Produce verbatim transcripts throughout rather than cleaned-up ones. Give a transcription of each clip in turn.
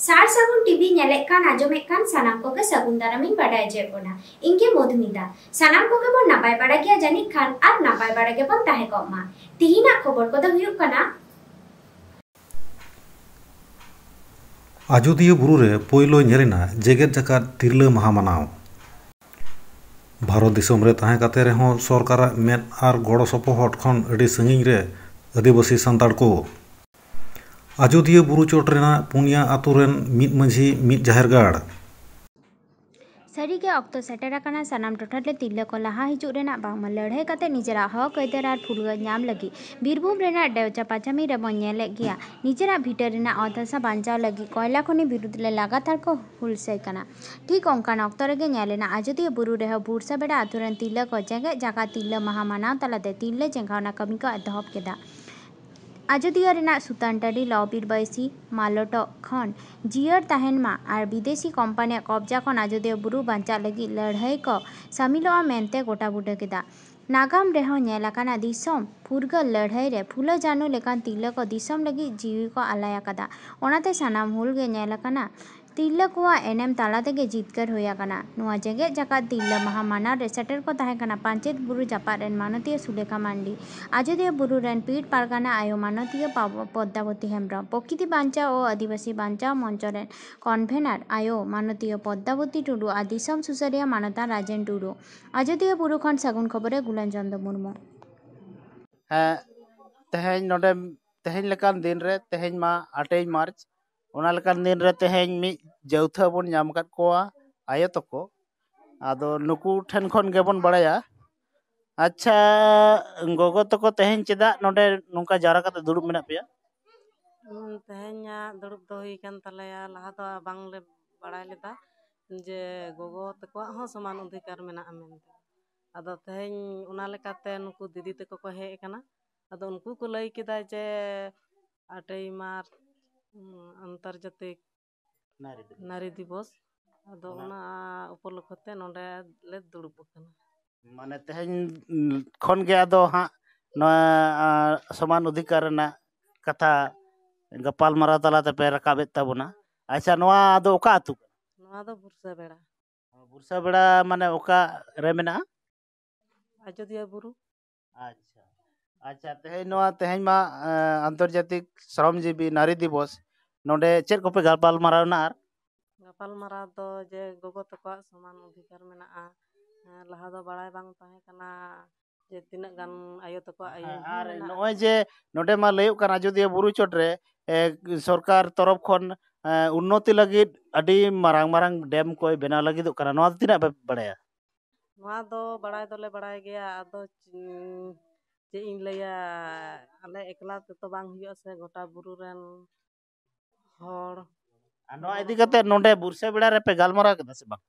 ᱥᱟᱨ ᱥᱟᱹᱜᱩᱱ ᱴᱤᱵᱷᱤ ᱧᱮᱞᱮᱫ ᱠᱟᱱ, ᱟᱸᱡᱚᱢᱮᱫ ᱠᱟᱱ ᱥᱟᱱᱟᱢ ᱠᱚᱜᱮ ᱥᱟᱹᱜᱩᱱ ᱫᱟᱨᱟᱢᱤᱧ ᱵᱟᱰᱟᱭ ᱦᱚᱪᱚᱭᱮᱫ ᱵᱚᱱᱟ᱾ ᱤᱧ ᱜᱮ ᱢᱚᱫᱷᱩᱢᱤᱛᱟ᱾ ᱥᱟᱱᱟᱢ ᱠᱚᱜᱮ ᱵᱚᱱ ᱱᱟᱯᱟᱭ ᱵᱟᱲᱟ ᱜᱮᱭᱟ ᱡᱟᱹᱱᱤᱡ ᱠᱷᱟᱱ, ᱟᱨ ᱱᱟᱯᱟᱭ ᱵᱟᱲᱟ ᱜᱮᱵᱚᱱ ᱛᱟᱦᱮᱸ ᱠᱚᱜ ᱢᱟ᱾ ᱛᱤᱦᱤᱧᱟᱜ ᱠᱷᱚᱵᱚᱨ ᱠᱚᱫᱚ ᱦᱩᱭᱩᱜ ᱠᱟᱱᱟ, ᱟᱡᱚᱫᱤᱭᱟᱹ ᱵᱩᱨᱩ ᱨᱮ ᱯᱳᱭᱞᱳ ᱧᱮᱞ ᱮᱱᱟ ᱡᱮᱜᱮᱛ ᱡᱟᱠᱟᱛ ᱛᱤᱨᱞᱟᱹ ᱢᱟᱦᱟ ᱢᱟᱱᱟᱣ᱾ ᱵᱷᱟᱨᱚᱛ ᱫᱤᱥᱚᱢ ᱨᱮ ᱛᱟᱦᱮᱸ ᱠᱟᱛᱮ ᱨᱮᱦᱚᱸ ᱥᱚᱨᱠᱟᱨᱟᱜ ᱢᱮᱫ ᱟᱨ ᱜᱚᱲᱚ ᱥᱚᱯᱚᱦᱚᱫ ᱠᱷᱚᱱ ᱟᱹᱰᱤ ᱥᱟᱺᱜᱤᱧ ᱨᱮ ᱟᱹᱫᱤᱵᱟᱹᱥᱤ ᱥᱟᱱᱛᱟᱲ ᱠᱚ᱾ ᱟᱡᱚᱫᱤᱭᱟᱹ ᱵᱩᱨᱩ ᱪᱚᱴ ᱨᱮᱱᱟᱜ ᱯᱩᱱᱭᱟ ᱟᱹᱛᱩ ᱨᱮᱱ ᱢᱤᱫ ᱢᱟᱹᱡᱷᱤ, ᱢᱤᱫ ᱡᱟᱦᱮᱨ ᱜᱟᱲ᱾ ᱥᱟᱹᱨᱤᱜᱮ ᱚᱠᱛᱚ ᱥᱮᱴᱮᱨ ᱟᱠᱟᱱᱟ ᱥᱟᱱᱟᱢ ᱴᱚᱴᱷᱟ ᱨᱮ ᱛᱤᱨᱞᱟᱹ ᱠᱚ ᱞᱟᱦᱟ ᱦᱤᱡᱩᱜ ᱨᱮᱱᱟᱜ, ᱵᱟᱝᱢᱟ ᱞᱟᱹᱲᱦᱟᱹᱭ ᱠᱟᱛᱮ ᱱᱤᱡᱮᱨᱟᱜ ᱦᱚᱠ ᱟᱹᱭᱫᱟᱹᱨ ᱟᱨ ᱯᱷᱩᱨᱜᱟᱹᱞ ᱧᱟᱢ ᱞᱟᱹᱜᱤᱫ᱾ ᱵᱤᱨᱵᱷᱩᱢ ᱨᱮᱱᱟᱜ ᱰᱮᱣᱪᱟ ᱯᱟᱪᱟᱢᱤ ᱨᱮᱵᱚᱱ ᱧᱮᱞᱮᱫ ᱜᱮᱭᱟ, ᱱᱤᱡᱮᱨᱟᱜ ᱵᱷᱤᱴᱟᱹ ᱨᱮᱱᱟᱜ ᱚᱛ ᱦᱟᱥᱟ ᱵᱟᱧᱪᱟᱣ ᱞᱟᱹᱜᱤᱫ ᱠᱚᱭᱞᱟ ᱠᱷᱚᱱᱤ ᱵᱤᱨᱩᱫᱷ ᱨᱮ ᱞᱟᱜᱟᱛᱟᱨ ᱠᱚ ᱦᱩᱞᱥᱟᱹᱭ ᱠᱟᱱᱟ᱾ ᱴᱷᱤᱠ ᱚᱱᱠᱟᱱ ᱚᱠᱛᱚ ᱨᱮᱜᱮ ᱧᱮᱞ ᱮᱱᱟ ᱟᱡᱚᱫᱤᱭᱟᱹ ᱵᱩᱨᱩ ᱨᱮᱦᱚᱸ ᱵᱷᱩᱨᱥᱟᱹ ᱵᱮᱲᱟ ᱟᱛᱳ ᱨᱮᱱ ᱛᱤᱨᱞᱟᱹ ᱠᱚ ᱡᱮᱜᱮᱛ ᱡᱟᱠᱟᱛ ᱛᱤᱨᱞᱟᱹ ᱢᱟᱦᱟ ᱢᱟᱱᱟᱣ ᱛᱟᱞᱟᱛᱮ ᱛᱤᱨᱞᱟᱹ ᱪᱮᱸᱜᱷᱟᱣᱱᱟ ᱠᱟᱹᱢᱤ ᱠᱚ ᱮᱛᱚᱦᱚᱵ ᱠᱮᱫᱟ᱾ ᱟᱡᱚᱫᱤᱭᱟᱹ ᱨᱮᱱᱟᱜ ᱥᱩᱛᱟᱱ ᱴᱟᱺᱰᱤ ᱞᱚᱵᱤᱨ ᱵᱟᱹᱭᱥᱤ ᱢᱟᱞᱚᱴᱚᱜ ᱠᱷᱚᱱ ᱡᱤᱭᱟᱹᱲ ᱛᱟᱦᱮᱱ ᱢᱟ ᱟᱨ ᱵᱤᱫᱮᱥᱤ ᱠᱚᱢᱯᱟᱱᱤᱭᱟᱜ ᱠᱚᱵᱽᱡᱟ ᱠᱷᱚᱱ ᱟᱡᱚᱫᱤᱭᱟᱹ ᱵᱩᱨᱩ ᱵᱟᱧᱪᱟᱜ ᱞᱟᱹᱜᱤᱫ ᱞᱟᱹᱲᱦᱟᱹᱭ ᱠᱚ ᱥᱟᱢᱤᱞᱚᱜᱼᱟ ᱢᱮᱱᱛᱮ ᱜᱚᱴᱟ ᱵᱩᱴᱟᱹ ᱠᱮᱫᱟ᱾ ᱱᱟᱜᱟᱢ ᱨᱮᱦᱚᱸ ᱧᱮᱞ ᱟᱠᱟᱱᱟ, ᱫᱤᱥᱚᱢ ᱯᱷᱩᱨᱜᱟᱹᱞ ᱞᱟᱹᱲᱦᱟᱹᱭ ᱨᱮ ᱯᱷᱩᱞᱟᱹ ᱡᱷᱟᱱᱚ ᱞᱮᱠᱟᱱ ᱛᱤᱨᱞᱟᱹ ᱠᱚ ᱫᱤᱥᱚᱢ ᱞᱟᱹᱜᱤᱫ ᱡᱤᱣᱤ ᱠᱚ ᱟᱞᱟᱭ ᱟᱠᱟᱫᱟ᱾ ᱚᱱᱟᱛᱮ ᱥᱟᱱᱟᱢ ᱦᱩᱞ ᱜᱮ ᱧᱮᱞ ᱟᱠᱟᱱᱟ, ᱛᱤᱨᱞᱟᱹ ᱠᱚᱣᱟᱜ ᱮᱱᱮᱢ ᱛᱟᱞᱟ ᱛᱮᱜᱮ ᱡᱤᱛᱠᱟᱹᱨ ᱦᱩᱭ ᱟᱠᱟᱱᱟ᱾ ᱱᱚᱣᱟ ᱡᱮᱜᱮᱛ ᱡᱟᱠᱟᱛ ᱛᱤᱨᱞᱟᱹ ᱢᱟᱦᱟ ᱢᱟᱱᱟᱣ ᱨᱮ ᱥᱮᱴᱮᱨ ᱠᱚ ᱛᱟᱦᱮᱸ ᱠᱟᱱᱟ ᱯᱟᱧᱪᱮᱛ ᱵᱩᱨᱩ ᱡᱟᱯᱟᱜ ᱨᱮᱱ ᱢᱟᱱᱚᱛᱤᱭᱟᱹ ᱥᱩᱞᱮᱠᱷᱟ ᱢᱟᱱᱰᱤ, ᱟᱡᱚᱫᱤᱭᱟᱹ ᱵᱩᱨᱩ ᱨᱮᱱ ᱯᱤᱲ ᱯᱟᱨᱜᱟᱱᱟ ᱟᱭᱳ ᱢᱟᱱᱚᱛᱤᱭᱟᱹ ᱯᱟᱵ-, ᱯᱚᱫᱽᱫᱟᱵᱚᱛᱤ ᱦᱮᱢᱵᱽᱨᱚᱢ, ᱯᱨᱚᱠᱤᱛᱤ ᱵᱟᱧᱪᱟᱣ ᱳ ᱟᱹᱫᱤᱵᱟᱹᱥᱤ ᱵᱟᱧᱪᱟᱣ ᱢᱚᱧᱪᱚ ᱨᱮᱱ ᱠᱚᱱᱵᱷᱮᱱᱟᱨ ᱟᱭᱳ ᱢᱟᱱᱚᱛᱤᱭᱟᱹ ᱯᱚᱫᱽᱫᱟᱵᱚᱛᱤ ᱴᱩᱰᱩ ᱟᱨ ᱫᱤᱥᱚᱢ ᱥᱩᱥᱟᱹᱨᱤᱭᱟᱹ ᱢᱟᱱᱚᱛᱟᱱ ᱨᱟᱡᱮᱱ ᱴᱩᱰᱩ᱾ ᱟᱡᱚᱫᱤᱭᱟᱹ ᱵᱩᱨᱩ ᱠᱷᱚᱱ ᱥᱟᱹᱜᱩᱱ ᱠᱷᱚᱵᱚᱨ ᱨᱮ ᱜᱩᱞᱟᱱ ᱪᱚᱸᱫᱽ ᱢᱩᱨᱢᱩ᱾ ᱦᱮᱸ, ᱛᱮᱦᱮᱧ ᱱᱚᱰᱮ, ᱛᱮᱦᱮᱧ ᱞᱮᱠᱟᱱ ᱫᱤᱱ ᱨᱮ, ᱛᱮᱦᱮᱧ ᱢᱟ ᱟᱴᱮᱭ ᱢᱟᱨᱪ, ᱚᱱᱟ ᱞᱮᱠᱟᱱ ᱫᱤᱱ ᱨᱮ ᱛᱮᱦᱮᱧ ᱢᱤᱫ ᱡᱟᱹᱣᱛᱷᱟᱹ ᱵᱚᱱ ᱧᱟᱢ ᱟᱠᱟᱫ ᱠᱚᱣᱟ ᱟᱭᱳ ᱛᱟᱠᱚ᱾ ᱟᱫᱚ ᱱᱩᱠᱩ ᱴᱷᱮᱱ ᱠᱷᱚᱱ ᱜᱮᱵᱚᱱ ᱵᱟᱲᱟᱭᱟ᱾ ᱟᱪᱪᱷᱟ, ᱜᱚᱜᱚ ᱛᱟᱠᱚ, ᱛᱮᱦᱮᱧ ᱪᱮᱫᱟᱜ ᱱᱚᱰᱮ ᱱᱚᱝᱠᱟ ᱡᱟᱣᱨᱟ ᱠᱟᱛᱮ ᱫᱩᱲᱩᱵ ᱢᱮᱱᱟᱜ ᱯᱮᱭᱟ? ᱦᱩᱸ, ᱛᱮᱦᱮᱧᱟᱜ ᱫᱩᱲᱩᱵ ᱫᱚ ᱦᱩᱭ ᱠᱟᱱ ᱛᱟᱞᱮᱭᱟ, ᱞᱟᱦᱟ ᱫᱚ ᱵᱟᱝᱞᱮ ᱵᱟᱲᱟᱭ ᱞᱮᱫᱟ ᱡᱮ ᱜᱚᱜᱚ ᱛᱟᱠᱚᱣᱟᱜ ᱦᱚᱸ ᱥᱚᱢᱟᱱ ᱚᱫᱷᱤᱠᱟᱨ ᱢᱮᱱᱟᱜᱼᱟ ᱢᱮᱱᱛᱮ᱾ ᱟᱫᱚ ᱛᱮᱦᱮᱧ ᱚᱱᱟ ᱞᱮᱠᱟᱛᱮ ᱱᱩᱠᱩ ᱫᱤᱫᱤ ᱛᱟᱠᱚ ᱠᱚ ᱦᱮᱡ ᱟᱠᱟᱱᱟ᱾ ᱟᱫᱚ ᱩᱱᱠᱩ ᱠᱚ ᱞᱟᱹᱭ ᱠᱮᱫᱟ ᱡᱮ ᱟᱴᱮᱭ ᱢᱟᱨᱪ, ᱩᱸ, ᱟᱱᱛᱚᱨᱡᱟᱛᱤᱠ ᱱᱟᱨᱤ ᱫᱤᱵᱚᱥ᱾ ᱱᱟᱨᱤ ᱫᱤᱵᱚᱥ᱾ ᱟᱫᱚ ᱚᱱᱟ ᱚᱱᱟ ᱩᱯᱚᱞᱚᱠᱠᱷᱚ ᱛᱮ ᱱᱚᱰᱮ ᱞᱮ ᱫᱩᱲᱩᱵ ᱟᱠᱟᱱᱟ᱾ ᱢᱟᱱᱮ ᱛᱮᱦᱮᱧ ᱠᱷᱚᱱ ᱜᱮ ᱟᱫᱚ ᱦᱟᱸᱜ ᱱᱚᱣᱟ, ᱟ, ᱥᱚᱢᱟᱱ ᱚᱫᱷᱤᱠᱟᱨ ᱨᱮᱱᱟᱜ ᱠᱟᱛᱷᱟ ᱜᱟᱯᱟᱞᱢᱟᱨᱟᱣ ᱛᱟᱞᱟ ᱛᱮᱯᱮ ᱨᱟᱠᱟᱵᱮᱫ ᱛᱟᱵᱚᱱᱟ᱾ ᱟᱪᱪᱷᱟ, ᱱᱚᱣᱟ ᱫᱚ ᱚᱠᱟ ᱟᱹᱛᱩ ᱠᱟᱱᱟ? ᱱᱚᱣᱟ ᱫᱚ ᱵᱩᱨᱥᱟ ᱵᱮᱲᱟ᱾ ᱵᱩᱨᱥᱟ ᱵᱮᱲᱟ ᱢᱟᱱᱮ ᱚᱠᱟ ᱨᱮ ᱢᱮᱱᱟᱜᱼᱟ? ᱟᱡᱚᱫᱤᱭᱟᱹ ᱵᱩᱨᱩ᱾ ᱟᱪᱪᱷᱟ, ᱟᱪᱪᱷᱟ, ᱛᱮᱦᱮᱧ ᱱᱚᱣᱟ, ᱛᱮᱦᱮᱧ ᱢᱟ ᱟᱱᱛᱚᱨᱡᱟᱛᱤᱠ ᱥᱨᱚᱢᱡᱤᱵᱤ ᱱᱟᱨᱤ ᱫᱤᱵᱚᱥ, ᱱᱚᱰᱮ ᱪᱮᱫ ᱠᱚᱯᱮ ᱜᱟᱯᱟᱞ ᱢᱟᱨᱟᱣ ᱮᱱᱟ? ᱟᱨ ᱜᱟᱯᱟᱞᱢᱟᱨᱟᱣ ᱫᱚ ᱡᱮ ᱜᱚᱜᱚ ᱛᱟᱠᱚᱣᱟᱜ ᱥᱚᱢᱟᱱ ᱚᱫᱷᱤᱠᱟᱨ ᱢᱮᱱᱟᱜᱼᱟ, ᱞᱟᱦᱟ ᱫᱚ ᱵᱟᱲᱟᱭ ᱵᱟᱝ ᱛᱟᱦᱮᱸ ᱠᱟᱱᱟ ᱡᱮ ᱛᱤᱱᱟᱹᱜ ᱜᱟᱱ ᱟᱭᱳ ᱛᱟᱠᱚᱣᱟᱜ ᱟᱹᱭᱩᱨ ᱦᱚᱸ ᱟᱨ ᱢᱮᱱᱟᱜᱼᱟ᱾ ᱱᱚᱜᱼᱚᱭ ᱡᱮ ᱱᱚᱰᱮ ᱢᱟ ᱞᱟᱹᱭᱚᱜ ᱠᱟᱱᱟ ᱟᱡᱚᱫᱤᱭᱟᱹ ᱵᱩᱨᱩ ᱪᱚᱴᱨᱮ ᱥᱚᱨᱠᱟᱨ ᱛᱚᱨᱚᱯ ᱠᱷᱚᱱ ᱩᱱᱱᱚᱛᱤ ᱞᱟᱹᱜᱤᱫ ᱟᱹᱰᱤ ᱢᱟᱨᱟᱝ ᱢᱟᱨᱟᱝ ᱰᱮᱢ ᱠᱚᱭ ᱵᱮᱱᱟᱣ ᱞᱟᱹᱜᱤᱫᱚᱜ ᱠᱟᱱᱟ, ᱱᱚᱣᱟ ᱫᱚ ᱛᱤᱱᱟᱹᱜ ᱯᱮ ᱵᱟᱲᱟᱭᱟ? ᱱᱚᱣᱟ ᱫᱚ ᱵᱟᱲᱟᱭ ᱫᱚᱞᱮ ᱵᱟᱲᱟᱭ ᱜᱮᱭᱟ, ᱟᱫᱚ ᱪᱮᱫ ᱤᱧ ᱞᱟᱹᱭᱟ, ᱟᱞᱮ ᱮᱠᱞᱟ ᱛᱮᱫᱚ ᱵᱟᱝ ᱦᱩᱭᱩᱜᱼᱟ ᱥᱮ, ᱜᱚᱴᱟ ᱵᱩᱨᱩ ᱨᱮᱱ ᱦᱚᱲ᱾ ᱟᱨ ᱱᱚᱣᱟ ᱤᱫᱤ ᱠᱟᱛᱮ ᱱᱚᱰᱮ ᱵᱩᱨᱥᱟ ᱵᱮᱲᱟ ᱨᱮᱯᱮ ᱜᱟᱞᱢᱟᱨᱟᱣ ᱠᱮᱫᱟ ᱥᱮ ᱵᱟᱝ?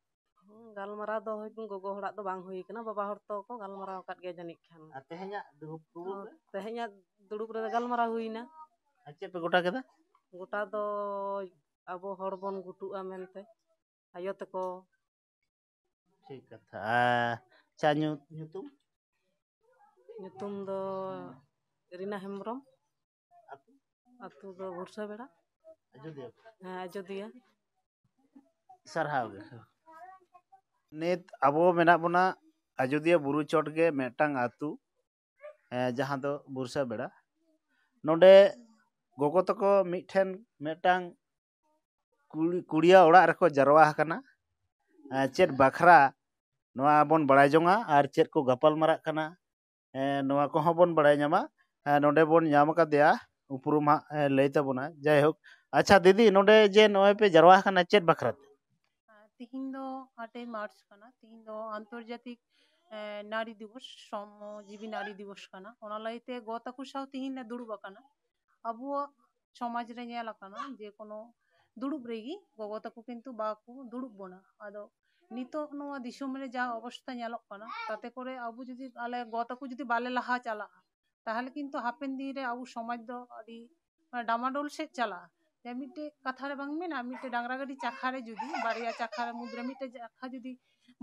ᱦᱩᱸ, ᱜᱟᱞᱢᱟᱨᱟᱣ ᱫᱚ ᱦᱳᱭ ᱜᱚᱜᱚ ᱦᱚᱲᱟᱜ ᱫᱚ ᱵᱟᱝ ᱦᱩᱭ ᱠᱟᱱᱟ, ᱵᱟᱵᱟ ᱦᱚᱲ ᱛᱚᱠᱚ ᱜᱟᱞᱢᱟᱨᱟᱣ ᱟᱠᱟᱫ ᱜᱮᱭᱟ ᱡᱟᱹᱱᱤᱡ ᱠᱷᱟᱱ᱾ ᱟᱨ ᱛᱮᱦᱮᱧᱟᱜ ᱫᱩᱲᱩᱵ ᱫᱩᱲᱩᱵ ᱨᱮ? ᱛᱮᱦᱮᱧᱟᱜ ᱫᱩᱲᱩᱵ ᱨᱮ ᱜᱟᱞᱢᱟᱨᱟᱣ ᱦᱩᱭᱱᱟ᱾ ᱟᱨ ᱪᱮᱫ ᱯᱮ ᱜᱚᱴᱟ ᱠᱮᱫᱟ? ᱜᱚᱴᱟ ᱫᱚ ᱟᱵᱚ ᱦᱚᱲ ᱵᱚᱱ ᱜᱩᱴᱩᱜᱼᱟ ᱢᱮᱱᱛᱮ, ᱟᱭᱳ ᱛᱟᱠᱚ᱾ ᱴᱷᱤᱠ ᱠᱟᱛᱷᱟ᱾ ᱟᱪᱪᱷᱟ, ᱧᱩ-, ᱧᱩᱛᱩᱢ? ᱧᱩᱛᱩᱢ ᱫᱚ ᱨᱤᱱᱟ ᱦᱮᱢᱵᱨᱚᱢ᱾ ᱟᱹᱛᱩ? ᱟᱹᱛᱩ ᱫᱚ ᱵᱩᱨᱥᱟ ᱵᱮᱲᱟ᱾ ᱟᱡᱚᱫᱤᱭᱟᱹ? ᱦᱮᱸ, ᱟᱡᱚᱫᱤᱭᱟᱹ᱾ ᱥᱟᱨᱦᱟᱣ ᱜᱮ᱾ ᱱᱤᱛ ᱟᱵᱚ ᱢᱮᱱᱟᱜ ᱵᱚᱱᱟ ᱟᱡᱚᱫᱤᱭᱟᱹ ᱵᱩᱨᱩ ᱪᱚᱴ ᱜᱮ ᱢᱤᱫᱴᱟᱝ ᱟᱹᱛᱩ, ᱮᱸ, ᱡᱟᱦᱟᱸ ᱫᱚ ᱵᱩᱨᱥᱟ ᱵᱮᱲᱟ᱾ ᱱᱚᱰᱮ ᱜᱚᱜᱚ ᱛᱟᱠᱚ ᱢᱤᱫᱴᱷᱮᱱ ᱢᱤᱫᱴᱟᱝ ᱠᱩᱲᱤ-, ᱠᱩᱲᱤᱭᱟ ᱚᱲᱟᱜ ᱨᱮᱠᱚ ᱡᱟᱨᱣᱟ ᱟᱠᱟᱱᱟ᱾ ᱮᱸ, ᱪᱮᱫ ᱵᱟᱠᱷᱨᱟ, ᱱᱚᱣᱟ ᱵᱚᱱ ᱵᱟᱲᱟᱭ ᱡᱚᱝᱟ, ᱟᱨ ᱪᱮᱫ ᱠᱚ ᱜᱟᱯᱟᱞ ᱢᱟᱨᱟᱜ ᱠᱟᱱᱟ, ᱮᱸ, ᱱᱚᱣᱟ ᱠᱚᱦᱚᱸ ᱵᱚᱱ ᱵᱟᱲᱟᱭ ᱧᱟᱢᱟ᱾ ᱮᱸ, ᱱᱚᱰᱮ ᱵᱚᱱ ᱧᱟᱢ ᱟᱠᱟᱫᱮᱭᱟ, ᱩᱯᱨᱩᱢ ᱦᱟᱸᱜ, ᱮᱸ, ᱞᱟᱹᱭ ᱛᱟᱵᱚᱱᱟ᱾ ᱡᱟᱭᱦᱳᱠ, ᱟᱪᱪᱷᱟ ᱫᱤᱫᱤ, ᱱᱚᱰᱮ ᱡᱮ ᱱᱚᱜᱼᱚᱭ ᱯᱮ ᱡᱟᱨᱣᱟ ᱟᱠᱟᱱᱟ, ᱪᱮᱫ ᱵᱟᱠᱷᱨᱟ ᱛᱮ? ᱛᱤᱦᱤᱧ ᱫᱚ ᱟᱴᱮᱭ ᱢᱟᱨᱪ ᱠᱟᱱᱟ, ᱛᱤᱦᱤᱧ ᱫᱚ ᱟᱱᱛᱚᱨᱡᱟᱛᱤᱠ, ᱮᱸ, ᱱᱟᱨᱤ ᱫᱤᱵᱚᱥ, ᱥᱨᱚᱢᱡᱤᱵᱤ ᱱᱟᱨᱤ ᱫᱤᱵᱚᱥ ᱠᱟᱱᱟ᱾ ᱚᱱᱟ ᱞᱟᱹᱭᱛᱮ ᱜᱚ ᱛᱟᱠᱚ ᱥᱟᱶ ᱛᱤᱦᱤᱧ ᱞᱮ ᱫᱩᱲᱩᱵ ᱟᱠᱟᱱᱟ᱾ ᱟᱵᱚᱣᱟᱜ ᱥᱚᱢᱟᱡᱽ ᱨᱮ ᱧᱮᱞ ᱟᱠᱟᱱᱟ ᱡᱮ ᱠᱳᱱᱳ ᱫᱩᱲᱩᱵ ᱨᱮᱜᱮ ᱜᱚᱜᱚ ᱛᱟᱠᱚ ᱠᱤᱱᱛᱩ ᱵᱟᱠᱚ ᱫᱩᱲᱩᱵ ᱵᱚᱱᱟ᱾ ᱟᱫᱚ ᱱᱤᱛᱚᱜ ᱱᱚᱣᱟ ᱫᱤᱥᱚᱢ ᱨᱮ ᱡᱟ ᱚᱵᱚᱥᱛᱟ ᱧᱮᱞᱚᱜ ᱠᱟᱱᱟ, ᱛᱟᱛᱮ ᱠᱚᱨᱮ ᱟᱵᱚ ᱡᱩᱫᱤ, ᱟᱞᱮ ᱜᱚ ᱛᱟᱠᱚ ᱡᱩᱫᱤ ᱵᱟᱞᱮ ᱞᱟᱦᱟ ᱪᱟᱞᱟᱜᱼᱟ, ᱛᱟᱦᱚᱞᱮ ᱠᱤᱱᱛᱩ ᱦᱟᱯᱮᱱ ᱫᱤᱱ ᱨᱮ ᱟᱵᱚ ᱥᱚᱢᱟᱡᱽ ᱫᱚ ᱟᱹᱰᱤ ᱰᱟᱢᱟᱰᱳᱞ ᱥᱮᱫ ᱪᱟᱞᱟᱜᱼᱟ᱾ ᱡᱮ ᱢᱤᱫᱴᱮᱡ ᱠᱟᱛᱷᱟ ᱨᱮ ᱵᱟᱝ ᱢᱮᱱᱟ, ᱢᱤᱫᱴᱮᱡ ᱰᱟᱝᱨᱟ ᱜᱟᱹᱰᱤ ᱪᱟᱠᱷᱟ ᱨᱮ ᱡᱩᱫᱤ ᱵᱟᱨᱭᱟ ᱪᱟᱠᱷᱟ ᱨᱮ ᱢᱩᱫᱽ ᱨᱮ ᱢᱤᱫᱴᱮᱡ ᱪᱟᱠᱷᱟ ᱡᱩᱫᱤ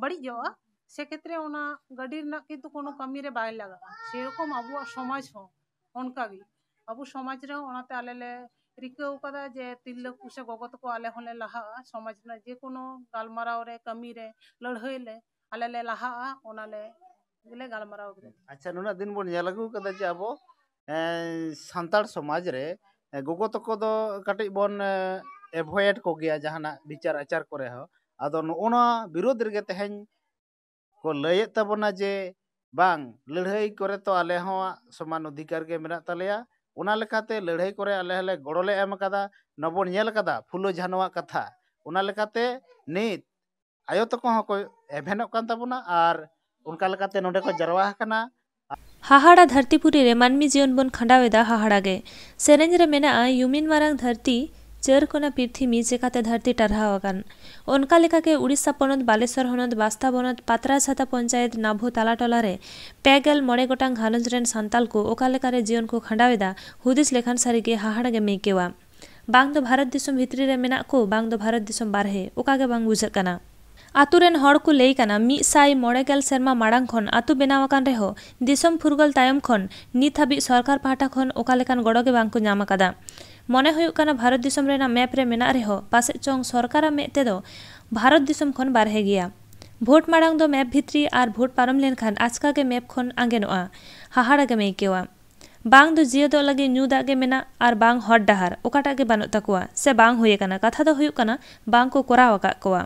ᱵᱟᱹᱲᱤᱡᱚᱜᱼᱟ, ᱥᱮ ᱠᱷᱮᱛᱨᱮ ᱚᱱᱟ ᱜᱟᱹᱰᱤ ᱨᱮᱱᱟᱜ ᱠᱤᱱᱛᱩ ᱠᱳᱱᱳ ᱠᱟᱹᱢᱤ ᱨᱮ ᱵᱟᱭ ᱞᱟᱜᱟᱜᱼᱟ᱾ ᱥᱮᱨᱚᱠᱚᱢ ᱟᱵᱚᱣᱟᱜ ᱥᱚᱢᱟᱡᱽ ᱦᱚᱸ ᱚᱱᱠᱟᱜᱮ᱾ ᱟᱵᱚ ᱥᱚᱢᱟᱡᱽ ᱨᱮᱦᱚᱸ ᱚᱱᱟᱛᱮ ᱟᱞᱮ ᱞᱮ ᱨᱤᱠᱟᱹᱣ ᱠᱟᱫᱟ ᱡᱮ ᱛᱤᱨᱞᱟᱹ ᱠᱚ ᱥᱮ ᱜᱚᱜᱚ ᱛᱟᱠᱚ ᱟᱞᱮ ᱦᱚᱸᱞᱮ ᱞᱟᱦᱟᱜᱼᱟ, ᱥᱚᱢᱟᱡᱽ ᱨᱮᱱᱟᱜ ᱡᱮᱠᱳᱱᱳ ᱜᱟᱞᱢᱟᱨᱟᱣ ᱨᱮ, ᱠᱟᱹᱢᱤ ᱨᱮ, ᱞᱟᱹᱲᱦᱟᱹᱭ ᱞᱮ ᱟᱞᱮ ᱞᱮ ᱞᱟᱦᱟᱜᱼᱟ, ᱚᱱᱟ ᱞᱮ ᱜᱮᱞᱮ ᱜᱟᱞᱢᱟᱨᱟᱣ ᱠᱮᱫᱟ᱾ ᱟᱪᱪᱷᱟ, ᱱᱩᱱᱟᱹᱜ ᱫᱤᱱ ᱵᱚᱱ ᱧᱮᱞ ᱟᱹᱜᱩ ᱠᱟᱫᱟ ᱡᱮ ᱟᱵᱚ, ᱮᱸ, ᱥᱟᱱᱛᱟᱲ ᱥᱚᱢᱟᱡᱽ ᱨᱮ, ᱮᱸ, ᱜᱚᱜᱚ ᱛᱟᱠᱚ ᱫᱚ ᱠᱟᱹᱴᱤᱡ ᱵᱚᱱ, ᱮᱸ, ᱮᱵᱷᱚᱭᱮᱰ ᱠᱚᱜᱮᱭᱟ ᱡᱟᱦᱟᱱᱟᱜ ᱵᱤᱪᱟᱨ ᱟᱪᱟᱨ ᱠᱚᱨᱮ ᱦᱚᱸ᱾ ᱟᱫᱚ ᱱᱚᱜᱼᱚ ᱱᱚᱣᱟ ᱵᱤᱨᱳᱫᱷ ᱨᱮᱜᱮ ᱛᱮᱦᱮᱧ ᱠᱚ ᱞᱟᱹᱭᱮᱫ ᱛᱟᱵᱚᱱᱟ ᱡᱮ ᱵᱟᱝ, ᱞᱟᱹᱲᱦᱟᱹᱭ ᱠᱚᱨᱮ ᱛᱚ ᱟᱞᱮ ᱦᱚᱸ ᱥᱚᱢᱟᱱ ᱚᱫᱷᱤᱠᱟᱨ ᱜᱮ ᱢᱮᱱᱟᱜ ᱛᱟᱞᱮᱭᱟ, ᱚᱱᱟ ᱞᱮᱠᱟᱛᱮ ᱞᱟᱹᱲᱦᱟᱹᱭ ᱠᱚᱨᱮ ᱟᱞᱮ ᱦᱚᱸᱞᱮ ᱜᱚᱲᱚ ᱞᱮ ᱮᱢ ᱟᱠᱟᱫᱟ, ᱱᱚᱣᱟ ᱵᱚᱱ ᱧᱮᱞ ᱟᱠᱟᱫᱟ ᱯᱷᱩᱞᱳ ᱡᱷᱟᱱᱚᱣᱟᱜ ᱠᱟᱛᱷᱟ᱾ ᱚᱱᱟ ᱞᱮᱠᱟᱛᱮ ᱱᱤᱛ ᱟᱭᱳ ᱛᱟᱠᱚ ᱦᱚᱸᱠᱚ ᱮᱵᱷᱮᱱᱚᱜ ᱠᱟᱱ ᱛᱟᱵᱚᱱᱟ ᱟᱨ ᱚᱱᱠᱟ ᱞᱮᱠᱟᱛᱮ ᱱᱚᱰᱮ ᱠᱚ ᱡᱟᱨᱣᱟ ᱟᱠᱟᱱᱟ᱾ ᱦᱟᱦᱟᱲᱟ ᱫᱷᱟᱹᱨᱛᱤᱯᱩᱨᱤ ᱨᱮ ᱢᱟᱹᱱᱢᱤ ᱡᱤᱭᱚᱱ ᱵᱚᱱ ᱠᱷᱟᱸᱰᱟᱣ ᱮᱫᱟ ᱦᱟᱦᱟᱲᱟ ᱜᱮ᱾ ᱥᱮᱨᱮᱧ ᱨᱮ ᱢᱮᱱᱟᱜᱼᱟ, ᱭᱩᱢᱤᱱ ᱢᱟᱨᱟᱝ ᱫᱷᱟᱹᱨᱛᱤ, ᱪᱟᱹᱨ ᱠᱚᱱᱟ ᱯᱤᱨᱛᱷᱤᱢᱤ ᱪᱮᱠᱟᱛᱮ ᱫᱷᱟᱹᱨᱛᱤ ᱴᱟᱨᱦᱟᱣ ᱟᱠᱟᱱ᱾ ᱚᱱᱠᱟ ᱞᱮᱠᱟᱜᱮ ᱩᱲᱤᱥᱥᱟ ᱯᱚᱱᱚᱛ ᱵᱟᱞᱮᱥᱚᱨ ᱦᱚᱱᱚᱛ ᱵᱟᱥᱛᱟ ᱵᱚᱱᱚᱛ ᱯᱟᱛᱨᱟ ᱪᱷᱟᱛᱟ ᱯᱚᱧᱪᱟᱭᱮᱛ ᱱᱟᱵᱷᱩ ᱛᱟᱞᱟ ᱴᱚᱞᱟ ᱨᱮ ᱯᱮ ᱜᱮᱞ ᱢᱚᱬᱮ ᱜᱚᱴᱟᱝ ᱜᱷᱟᱨᱚᱸᱡᱽ ᱨᱮᱱ ᱥᱟᱱᱛᱟᱞ ᱠᱚ ᱚᱠᱟ ᱞᱮᱠᱟᱨᱮ ᱡᱤᱭᱚᱱ ᱠᱚ ᱠᱷᱟᱸᱰᱟᱣ ᱮᱫᱟ, ᱦᱩᱫᱤᱥ ᱞᱮᱠᱷᱟᱱ ᱥᱟᱹᱨᱤᱜᱮ ᱦᱟᱦᱟᱲᱟ ᱜᱮᱢ ᱟᱹᱭᱠᱟᱹᱣᱟ᱾ ᱵᱟᱝ ᱫᱚ ᱵᱷᱟᱨᱚᱛ ᱫᱤᱥᱚᱢ ᱵᱷᱤᱛᱨᱤ ᱨᱮ ᱢᱮᱱᱟᱜ ᱠᱚ, ᱵᱟᱝ ᱫᱚ ᱵᱷᱟᱨᱚᱛ ᱫᱤᱥᱚᱢ ᱵᱟᱨᱦᱮ, ᱚᱠᱟ ᱜᱮ ᱵᱟᱝ ᱵᱩᱡᱷᱟᱹᱜ ᱠᱟᱱᱟ᱾ ᱟᱛᱳ ᱨᱮᱱ ᱦᱚᱲ ᱠᱚ ᱞᱟᱹᱭ ᱠᱟᱱᱟ, ᱢᱤᱫ ᱥᱟᱭ ᱢᱚᱬᱮ ᱜᱮᱞ ᱥᱮᱨᱢᱟ ᱢᱟᱲᱟᱝ ᱠᱷᱚᱱ ᱟᱛᱳ ᱵᱮᱱᱟᱣ ᱟᱠᱟᱱ ᱨᱮᱦᱚᱸ ᱫᱤᱥᱚᱢ ᱯᱷᱩᱨᱜᱟᱹᱞ ᱛᱟᱭᱚᱢ ᱠᱷᱚᱱ ᱱᱤᱛ ᱦᱟᱹᱵᱤᱡ ᱥᱚᱨᱠᱟᱨ ᱯᱟᱦᱴᱟ ᱠᱷᱚᱱ ᱚᱠᱟ ᱞᱮᱠᱟᱱ ᱜᱚᱲᱚ ᱜᱮ ᱵᱟᱝ ᱠᱚ ᱧᱟᱢ ᱟᱠᱟᱫᱟ᱾ ᱢᱚᱱᱮ ᱦᱩᱭᱩᱜ ᱠᱟᱱᱟ, ᱵᱷᱟᱨᱚᱛ ᱫᱤᱥᱚᱢ ᱨᱮᱱᱟᱜ ᱢᱮᱯ ᱨᱮ ᱢᱮᱱᱟᱜ ᱨᱮᱦᱚᱸ ᱯᱟᱥᱮᱡ ᱪᱚᱝ ᱥᱚᱨᱠᱟᱨᱟᱜ ᱢᱮᱫ ᱛᱮᱫᱚ ᱵᱷᱟᱨᱚᱛ ᱫᱤᱥᱚᱢ ᱠᱷᱚᱱ ᱵᱟᱨᱦᱮ ᱜᱮᱭᱟ᱾ ᱵᱷᱳᱴ ᱢᱟᱲᱟᱝ ᱫᱚ ᱢᱮᱯ ᱵᱷᱤᱛᱨᱤ ᱟᱨ ᱵᱷᱳᱴ ᱯᱟᱨᱚᱢ ᱞᱮᱱᱠᱷᱟᱱ ᱟᱪᱠᱟ ᱜᱮ ᱢᱮᱯ ᱠᱷᱚᱱ ᱟᱸᱜᱮᱱᱚᱜᱼᱟ᱾ ᱦᱟᱦᱟᱲᱟ ᱜᱮᱢ ᱟᱹᱭᱠᱟᱹᱣᱟ᱾ ᱵᱟᱝ ᱫᱚ ᱡᱤᱭᱟᱹᱫᱚᱜ ᱞᱟᱹᱜᱤᱫ ᱧᱩ ᱫᱟᱜ ᱜᱮ ᱢᱮᱱᱟᱜ ᱟᱨ ᱵᱟᱝ ᱦᱚᱨ ᱰᱟᱦᱟᱨ, ᱚᱠᱟᱴᱟᱜ ᱜᱮ ᱵᱟᱹᱱᱩᱜ ᱛᱟᱠᱚᱣᱟ ᱥᱮ ᱵᱟᱝ ᱦᱩᱭ ᱟᱠᱟᱱᱟ᱾ ᱠᱟᱛᱷᱟ ᱫᱚ ᱦᱩᱭᱩᱜ ᱠᱟᱱᱟ, ᱵᱟᱝ ᱠᱚ ᱠᱚᱨᱟᱣ ᱟᱠᱟᱫ ᱠᱚᱣᱟ᱾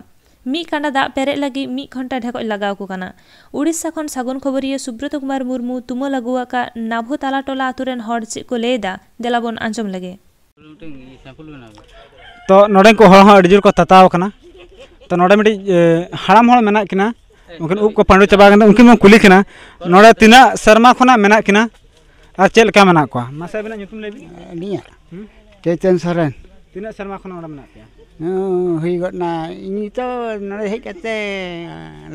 ᱢᱤᱫ ᱠᱟᱸᱰᱟ ᱫᱟᱜ ᱯᱮᱨᱮᱡ ᱞᱟᱹᱜᱤᱫ ᱢᱤᱫ ᱜᱷᱚᱱᱴᱟ ᱰᱷᱮᱠᱚᱡ ᱞᱟᱜᱟᱣ ᱟᱠᱚ ᱠᱟᱱᱟ᱾ ᱩᱲᱤᱥᱥᱟ ᱠᱷᱚᱱ ᱥᱟᱹᱜᱩᱱ ᱠᱷᱚᱵᱚᱨᱤᱭᱟᱹ ᱥᱩᱵᱨᱚᱛ ᱠᱩᱢᱟᱨ ᱢᱩᱨᱢᱩ ᱛᱩᱢᱟᱹᱞ ᱟᱹᱜᱩ ᱟᱠᱟᱫ ᱱᱟᱵᱷᱩ ᱛᱟᱞᱟ ᱴᱚᱞᱟ ᱟᱛᱳ ᱨᱮᱱ ᱦᱚᱲ ᱪᱮᱫ ᱠᱚ ᱞᱟᱹᱭ ᱮᱫᱟ, ᱫᱮᱞᱟ ᱵᱚᱱ ᱟᱸᱡᱚᱢ ᱞᱮᱜᱮ᱾ ᱛᱚ ᱱᱚᱰᱮᱱ ᱠᱚ ᱦᱚᱲ ᱦᱚᱸ ᱟᱹᱰᱤ ᱡᱳᱨ ᱠᱚ ᱛᱟᱛᱟᱣ ᱟᱠᱟᱱᱟ᱾ ᱛᱚ ᱱᱚᱰᱮ ᱢᱤᱫᱴᱤᱡ, ᱮ, ᱦᱟᱲᱟᱢ ᱦᱚᱲ ᱢᱮᱱᱟᱜ ᱠᱤᱱᱟ, ᱩᱱᱠᱤᱱ ᱩᱵ ᱠᱚ ᱯᱟᱺᱰᱩ ᱪᱟᱵᱟ ᱟᱠᱟᱱ ᱛᱟᱦᱮᱸ, ᱩᱱᱠᱤᱱ ᱵᱚᱱ ᱠᱩᱞᱤ ᱠᱤᱱᱟ, ᱱᱚᱰᱮ ᱛᱤᱱᱟᱹᱜ ᱥᱮᱨᱢᱟ ᱠᱷᱚᱱᱟᱜ ᱢᱮᱱᱟᱜ ᱠᱤᱱᱟ ᱟᱨ ᱪᱮᱫ ᱞᱮᱠᱟ ᱢᱮᱱᱟᱜ ᱠᱚᱣᱟ? ᱢᱟᱥᱮ ᱟᱹᱵᱤᱱᱟᱜ ᱧᱩᱛᱩᱢ ᱞᱟᱹᱭ ᱵᱤᱱ᱾ ᱟᱹᱞᱤᱧᱟᱜ ᱦᱩᱸ? ᱪᱳᱭᱛᱚᱱ ᱥᱚᱨᱮᱱ᱾ ᱛᱤᱱᱟᱹᱜ ᱥᱮᱨᱢᱟ ᱠᱷᱚᱱᱟᱜ ᱱᱚᱰᱮ ᱢᱮᱱᱟᱜ ᱯᱮᱭᱟ? ᱦᱩᱸ, ᱦᱩᱭ ᱜᱚᱫ ᱮᱱᱟ, ᱤᱧ ᱛᱚ ᱱᱚᱰᱮ ᱦᱮᱡ ᱠᱟᱛᱮ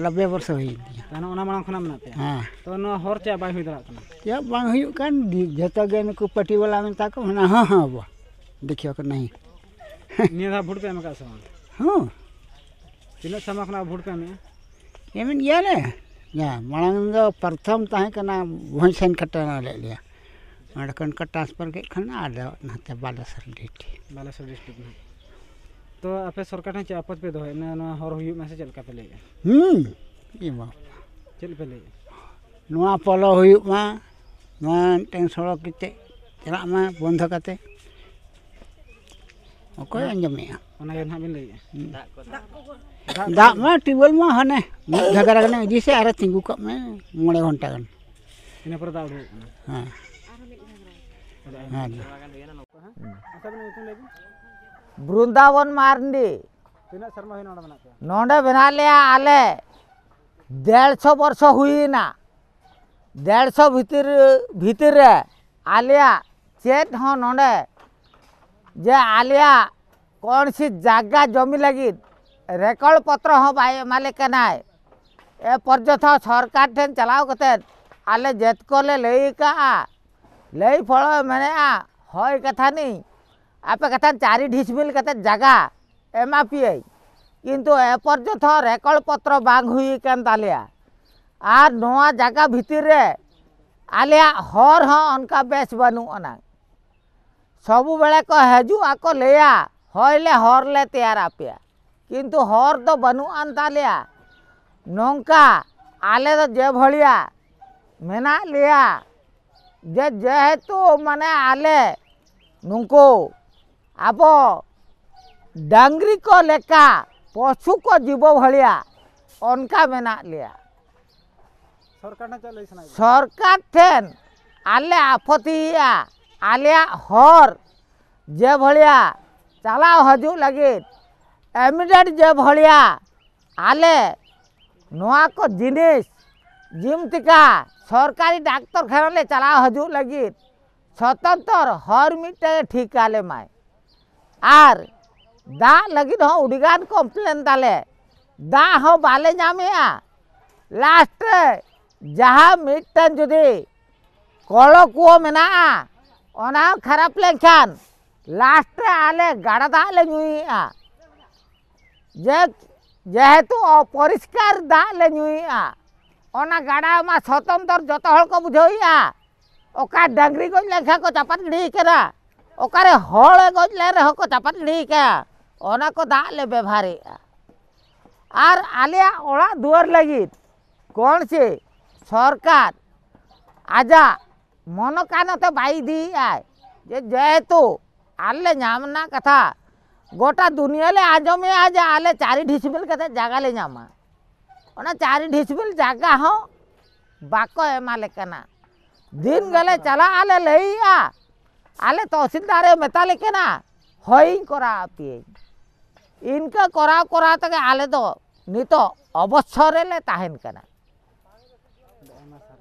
ᱱᱚᱵᱵᱳᱭ ᱵᱚᱨᱥᱚ ᱦᱩᱭᱮᱱ ᱛᱤᱧᱟ᱾ ᱛᱟᱦᱞᱮ ᱚᱱᱟ ᱢᱟᱲᱟᱝ ᱠᱷᱚᱱᱟᱜ ᱢᱮᱱᱟᱜ ᱯᱮᱭᱟ? ᱦᱮᱸ᱾ ᱛᱚ ᱱᱚᱣᱟ ᱦᱚᱨ ᱪᱮᱫ ᱵᱟᱭ ᱦᱩᱭ ᱫᱟᱲᱮᱭᱟᱜ ᱠᱟᱱᱟ? ᱪᱮᱫ ᱵᱟᱝ ᱦᱩᱭᱩᱜ ᱠᱟᱱ, ᱡᱚᱛᱚ ᱜᱮ ᱱᱩᱠᱩ ᱯᱟᱹᱴᱤ ᱵᱟᱞᱟ ᱢᱮᱛᱟ ᱠᱚ ᱢᱮᱱᱟ, ᱦᱚᱸ, ᱦᱚᱸ, ᱵᱟ, ᱫᱮᱠᱷᱤᱭᱟ ᱠᱚ ᱱᱟᱦᱤ᱾ ᱱᱤᱭᱟᱹ ᱫᱷᱟᱣ ᱵᱷᱳᱴ ᱯᱮ ᱮᱢ ᱟᱠᱟᱫ ᱥᱮ ᱵᱟᱝ? ᱦᱚᱸ᱾ ᱛᱤᱱᱟᱹᱜ ᱥᱮᱨᱢᱟ ᱠᱷᱚᱱᱟᱜ ᱵᱷᱳᱴ ᱯᱮ ᱮᱢᱮᱜᱼᱟ? ᱮᱢᱮᱫ ᱜᱮᱭᱟᱞᱮ᱾ ᱡᱟ, ᱢᱟᱲᱟᱝ ᱫᱚ ᱯᱨᱚᱛᱷᱚᱢ ᱛᱟᱦᱮᱸ ᱠᱟᱱᱟ ᱵᱷᱚᱸᱡᱽ ᱥᱮᱱ ᱠᱷᱟᱴᱟᱱᱟ ᱞᱮᱫ ᱞᱮᱭᱟ᱾ ᱚᱸᱰᱮ ᱠᱷᱚᱱ ᱠᱚ ᱴᱨᱟᱱᱥᱯᱷᱟᱨ ᱠᱮᱫ ᱠᱷᱟᱱ ᱟᱫᱚ ᱱᱟᱛᱮ ᱵᱟᱞᱮᱥᱚᱨ ᱰᱤᱥᱴᱤᱠ᱾ ᱵᱟᱞᱮᱥᱚᱨ ᱰᱤᱥᱴᱨᱤᱠᱴ ᱨᱮᱱᱟᱜ᱾ ᱛᱚ ᱟᱯᱮ ᱥᱚᱨᱠᱟᱨ ᱴᱷᱮᱱ ᱪᱮᱫ ᱟᱯᱚᱛ ᱯᱮ ᱫᱚᱦᱚᱭᱮᱫ? ᱱᱚᱣᱟ, ᱱᱚᱣᱟ ᱦᱚᱨ ᱦᱩᱭᱩᱜ ᱢᱟ ᱥᱮ ᱪᱮᱫ ᱞᱮᱠᱟ ᱯᱮ ᱞᱟᱹᱭᱮᱫᱼᱟ? ᱦᱩᱸ᱾ ᱮ ᱵᱟᱵᱟ᱾ ᱪᱮᱫ ᱯᱮ ᱞᱟᱹᱭᱮᱫᱼᱟ? ᱱᱚᱣᱟ ᱯᱚᱞᱚ ᱦᱩᱭᱩᱜ ᱢᱟ, ᱱᱚᱣᱟ ᱢᱤᱫᱴᱮᱱ ᱥᱚᱲᱚᱠ ᱠᱟᱛᱮ ᱪᱟᱞᱟᱜ ᱢᱟ ᱵᱚᱱᱫᱷᱚ ᱠᱟᱛᱮ᱾ ᱚᱠᱚᱭ ᱦᱮᱸ᱾ ᱟᱸᱡᱚᱢᱮᱜᱼᱟ? ᱚᱱᱟ ᱜᱮ ᱱᱟᱦᱟᱜ ᱵᱮᱱ ᱞᱟᱹᱭᱮᱫᱼᱟ᱾ ᱦᱩᱸ᱾ ᱫᱟᱜ ᱠᱚ᱾ ᱫᱟᱜ ᱢᱟ ᱴᱤᱭᱩᱵᱽᱣᱮᱞ ᱢᱟ ᱦᱟᱱᱮ ᱢᱤᱫ ᱜᱷᱟᱜᱽᱨᱟ ᱜᱟᱱᱮ ᱤᱫᱤ ᱥᱮ ᱟᱨᱚ ᱛᱤᱸᱜᱩ ᱠᱟᱜ ᱢᱮ ᱢᱚᱬᱮ ᱜᱷᱚᱱᱴᱟ ᱜᱟᱱ᱾ ᱤᱱᱟᱹ ᱯᱚᱨᱮ ᱫᱟᱜ ᱩᱰᱩᱠᱚᱜ ᱠᱟᱱᱟ᱾ ᱦᱮᱸ᱾ ᱦᱮᱸ᱾ ᱟᱪᱪᱷᱟ, ᱟᱵᱮᱱᱟᱜ ᱧᱩᱛᱩᱢ ᱞᱟᱹᱭ ᱵᱤᱱ᱾ ᱵᱨᱩᱱᱫᱟᱵᱚᱱ ᱢᱟᱨᱰᱤ᱾ ᱛᱤᱱᱟᱹᱜ ᱥᱮᱨᱢᱟ ᱦᱩᱭᱱᱟ ᱱᱚᱰᱮ ᱢᱮᱱᱟᱜ ᱯᱮᱭᱟ? ᱱᱚᱰᱮ ᱢᱮᱱᱟᱜ ᱞᱮᱭᱟ ᱟᱞᱮ ᱰᱮᱲᱥᱚ ᱵᱚᱨᱥᱚ ᱦᱩᱭᱮᱱᱟ᱾ ᱰᱮᱲᱥᱚ ᱵᱷᱤᱛᱤᱨ, ᱵᱷᱤᱛᱤᱨ ᱨᱮ ᱟᱞᱮᱭᱟᱜ ᱪᱮᱫ ᱦᱚᱸ ᱱᱚᱰᱮ ᱡᱮ ᱟᱞᱮᱭᱟᱜ ᱠᱚᱱᱥᱤ ᱡᱟᱭᱜᱟ ᱡᱚᱢᱤ ᱞᱟᱹᱜᱤᱫ ᱨᱮᱠᱚᱨᱰ ᱯᱚᱛᱨᱚ ᱦᱚᱸ ᱵᱟᱭ ᱮᱢᱟᱞᱮ ᱠᱟᱱᱟᱭ᱾ ᱮ ᱯᱚᱨᱡᱚᱱᱛᱚ ᱥᱚᱨᱠᱟᱨ ᱴᱷᱮᱱ ᱪᱟᱞᱟᱣ ᱠᱟᱛᱮᱫ ᱟᱞᱮ ᱡᱮᱛ ᱠᱚᱞᱮ ᱞᱟᱹᱭ ᱟᱠᱟᱫᱼᱟ, ᱞᱟᱹᱭ ᱯᱚᱨᱮ ᱢᱮᱱᱮᱫᱼᱟ, ᱦᱳᱭ ᱠᱟᱛᱷᱟ ᱱᱤᱧ, ᱟᱯᱮ ᱠᱟᱛᱷᱟ ᱪᱟᱨᱤ ᱰᱤᱥᱢᱤᱞ ᱠᱟᱛᱮᱫ ᱡᱟᱭᱜᱟ ᱮᱢᱟ ᱯᱮᱭᱟᱹᱧ, ᱠᱤᱱᱛᱩ ᱮ ᱯᱚᱨᱡᱚᱱᱛᱚ ᱨᱮᱠᱚᱨᱰ ᱯᱚᱛᱨᱚ ᱵᱟᱝ ᱦᱩᱭ ᱟᱠᱟᱱ ᱛᱟᱞᱮᱭᱟ᱾ ᱟᱨ ᱱᱚᱣᱟ ᱡᱟᱭᱜᱟ ᱵᱷᱤᱛᱤᱨ ᱨᱮ ᱟᱞᱮᱭᱟᱜ ᱦᱚᱨ ᱦᱚᱸ ᱚᱱᱠᱟ ᱵᱮᱥ ᱵᱟᱹᱱᱩᱜ ᱟᱱᱟ᱾ ᱥᱚᱵᱩ ᱵᱮᱲᱟ ᱠᱚ ᱦᱤᱡᱩᱜ ᱟᱠᱚ ᱞᱟᱹᱭᱟ, ᱦᱚᱭ ᱞᱮ ᱦᱚᱨ ᱞᱮ ᱛᱮᱭᱟᱨ ᱟᱯᱮᱭᱟ, ᱠᱤᱱᱛᱩ ᱦᱚᱨ ᱫᱚ ᱵᱟᱹᱱᱩᱜ ᱟᱱ ᱛᱟᱞᱮᱭᱟ᱾ ᱱᱚᱝᱠᱟ ᱟᱞᱮ ᱫᱚ ᱡᱮ ᱵᱷᱟᱹᱲᱤᱭᱟ ᱢᱮᱱᱟᱜ ᱞᱮᱭᱟ, ᱡᱮ ᱡᱮᱦᱮᱛᱩ ᱢᱟᱱᱮ ᱟᱞᱮ ᱱᱩᱠᱩ ᱟᱵᱚ ᱰᱟᱝᱨᱤ ᱠᱚ ᱞᱮᱠᱟ ᱯᱚᱥᱩ ᱠᱚ ᱡᱤᱵᱚ ᱵᱷᱟᱹᱲᱤᱭᱟ ᱚᱱᱠᱟ ᱢᱮᱱᱟᱜ ᱞᱮᱭᱟ᱾ ᱥᱚᱨᱠᱟᱨ ᱴᱷᱮᱱ ᱪᱮᱫ ᱞᱟᱹᱭ ᱥᱟᱱᱟᱭᱮᱫ ᱵᱮᱱᱟ? ᱥᱚᱨᱠᱟᱨ ᱴᱷᱮᱱ ᱟᱞᱮ ᱟᱯᱚᱛᱤᱭᱮᱫᱼᱟ, ᱟᱞᱮᱭᱟᱜ ᱦᱚᱨ ᱡᱮ ᱵᱷᱟᱹᱲᱤᱭᱟ ᱪᱟᱞᱟᱣ ᱦᱤᱡᱩᱜ ᱞᱟᱹᱜᱤᱫ ᱮᱢᱤᱰᱮᱴ ᱡᱮ ᱵᱷᱟᱹᱲᱤᱭᱟ ᱟᱞᱮ ᱱᱚᱣᱟ ᱠᱚ ᱡᱤᱱᱤᱥ ᱡᱤᱢᱛᱤᱠᱟ ᱥᱚᱨᱠᱟᱨᱤ ᱰᱟᱠᱛᱚᱨ ᱠᱷᱟᱱᱟ ᱞᱮ ᱪᱟᱞᱟᱣ ᱦᱤᱡᱩᱜ ᱞᱟᱹᱜᱤᱫ ᱥᱚᱛᱚᱱᱛᱚᱨ ᱦᱚᱨ ᱢᱤᱫᱴᱟᱝ ᱴᱷᱤᱠ ᱟᱞᱮ ᱢᱟᱭ᱾ ᱟᱨ ᱫᱟᱜ ᱞᱟᱹᱜᱤᱫ ᱦᱚᱸ ᱟᱹᱰᱤᱜᱟᱱ ᱠᱚᱢᱯᱞᱮᱱ ᱫᱟᱞᱮ, ᱫᱟᱜ ᱦᱚᱸ ᱵᱟᱞᱮ ᱧᱟᱢᱮᱜᱼᱟ᱾ ᱞᱟᱥᱴ ᱨᱮ ᱡᱟᱦᱟᱸ ᱢᱤᱫᱴᱟᱝ ᱡᱩᱫᱤ ᱠᱚᱞᱚ ᱠᱩᱣᱟᱹ ᱢᱮᱱᱟᱜᱼᱟ, ᱚᱱᱟ ᱦᱚᱸ ᱠᱷᱟᱨᱟᱯ ᱞᱮᱱᱠᱷᱟᱱ ᱞᱟᱥᱴ ᱨᱮ ᱟᱞᱮ ᱜᱟᱰᱟ ᱫᱟᱜ ᱞᱮ ᱧᱩᱭᱮᱜᱼᱟ᱾ ᱡᱮ, ᱡᱮᱦᱮᱛᱩ ᱚᱯᱚᱨᱤᱥᱠᱟᱨ ᱫᱟᱜ ᱞᱮ ᱧᱩᱭᱮᱜᱼᱟ, ᱚᱱᱟ ᱜᱟᱰᱟ ᱢᱟ ᱥᱚᱛᱚᱱᱛᱚᱨ ᱡᱚᱛᱚ ᱦᱚᱲ ᱠᱚ ᱵᱩᱡᱷᱟᱹᱣᱮᱜᱼᱟ᱾ ᱚᱠᱟ ᱰᱟᱹᱝᱨᱤ ᱜᱚᱡ ᱞᱮᱱᱠᱷᱟᱱ ᱠᱚ ᱪᱟᱯᱟᱫ ᱜᱤᱰᱤᱭ ᱠᱟᱱᱟ, ᱚᱠᱟᱨᱮ ᱦᱚᱲᱮ ᱜᱚᱡ ᱞᱮᱱ ᱨᱮᱦᱚᱸ ᱠᱚ ᱪᱟᱯᱟᱫ ᱜᱤᱰᱤᱭ ᱠᱟᱱᱟ, ᱚᱱᱟ ᱠᱚ ᱫᱟᱜ ᱞᱮ ᱵᱮᱵᱷᱟᱨᱮᱜᱼᱟ᱾ ᱟᱨ ᱟᱞᱮᱭᱟᱜ ᱚᱲᱟᱜ ᱫᱩᱣᱟᱹᱨ ᱞᱟᱹᱜᱤᱫ ᱠᱚᱱ ᱥᱮ ᱥᱚᱨᱠᱟᱨ ᱟᱡᱟᱜ ᱢᱚᱱᱚ ᱠᱟᱱᱚ ᱛᱮ ᱵᱟᱭ ᱤᱫᱤᱭᱮᱫᱼᱟᱭ, ᱡᱮ ᱡᱮᱦᱮᱛᱩ ᱟᱞᱮ ᱧᱟᱢ ᱨᱮᱱᱟᱜ ᱠᱟᱛᱷᱟ, ᱜᱚᱴᱟ ᱫᱩᱱᱤᱭᱟᱹ ᱞᱮ ᱟᱸᱡᱚᱢᱮᱜᱼᱟ ᱡᱮ ᱟᱞᱮ ᱪᱟᱨᱤ ᱰᱷᱤᱥᱢᱤᱞ ᱠᱟᱛᱮ ᱡᱟᱭᱜᱟ ᱞᱮ ᱧᱟᱢᱟ᱾ ᱚᱱᱟ ᱪᱟᱨᱤ ᱰᱷᱤᱥᱢᱤᱞ ᱡᱟᱭᱜᱟ ᱦᱚᱸ ᱵᱟᱠᱚ ᱮᱢᱟᱞᱮ ᱠᱟᱱᱟ᱾ ᱫᱤᱱ ᱜᱮᱞᱮ ᱪᱟᱞᱟᱜᱼᱟ, ᱞᱮ ᱞᱟᱹᱭᱮᱜᱼᱟ, ᱟᱞᱮ ᱛᱚᱦᱥᱤᱞᱫᱟᱨᱮ ᱢᱮᱛᱟᱞᱮ ᱠᱟᱱᱟ, ᱦᱳᱭᱤᱧ ᱠᱚᱨᱟᱣ ᱟᱯᱮᱭᱟᱹᱧ᱾ ᱤᱱᱠᱟᱹ ᱠᱚᱨᱟᱣ ᱠᱚᱨᱟᱣ ᱛᱮᱜᱮ ᱟᱞᱮ ᱫᱚ ᱱᱤᱛᱚᱜ ᱚᱵᱚᱥᱥᱚᱨ ᱨᱮᱞᱮ ᱛᱟᱦᱮᱱ ᱠᱟᱱᱟ᱾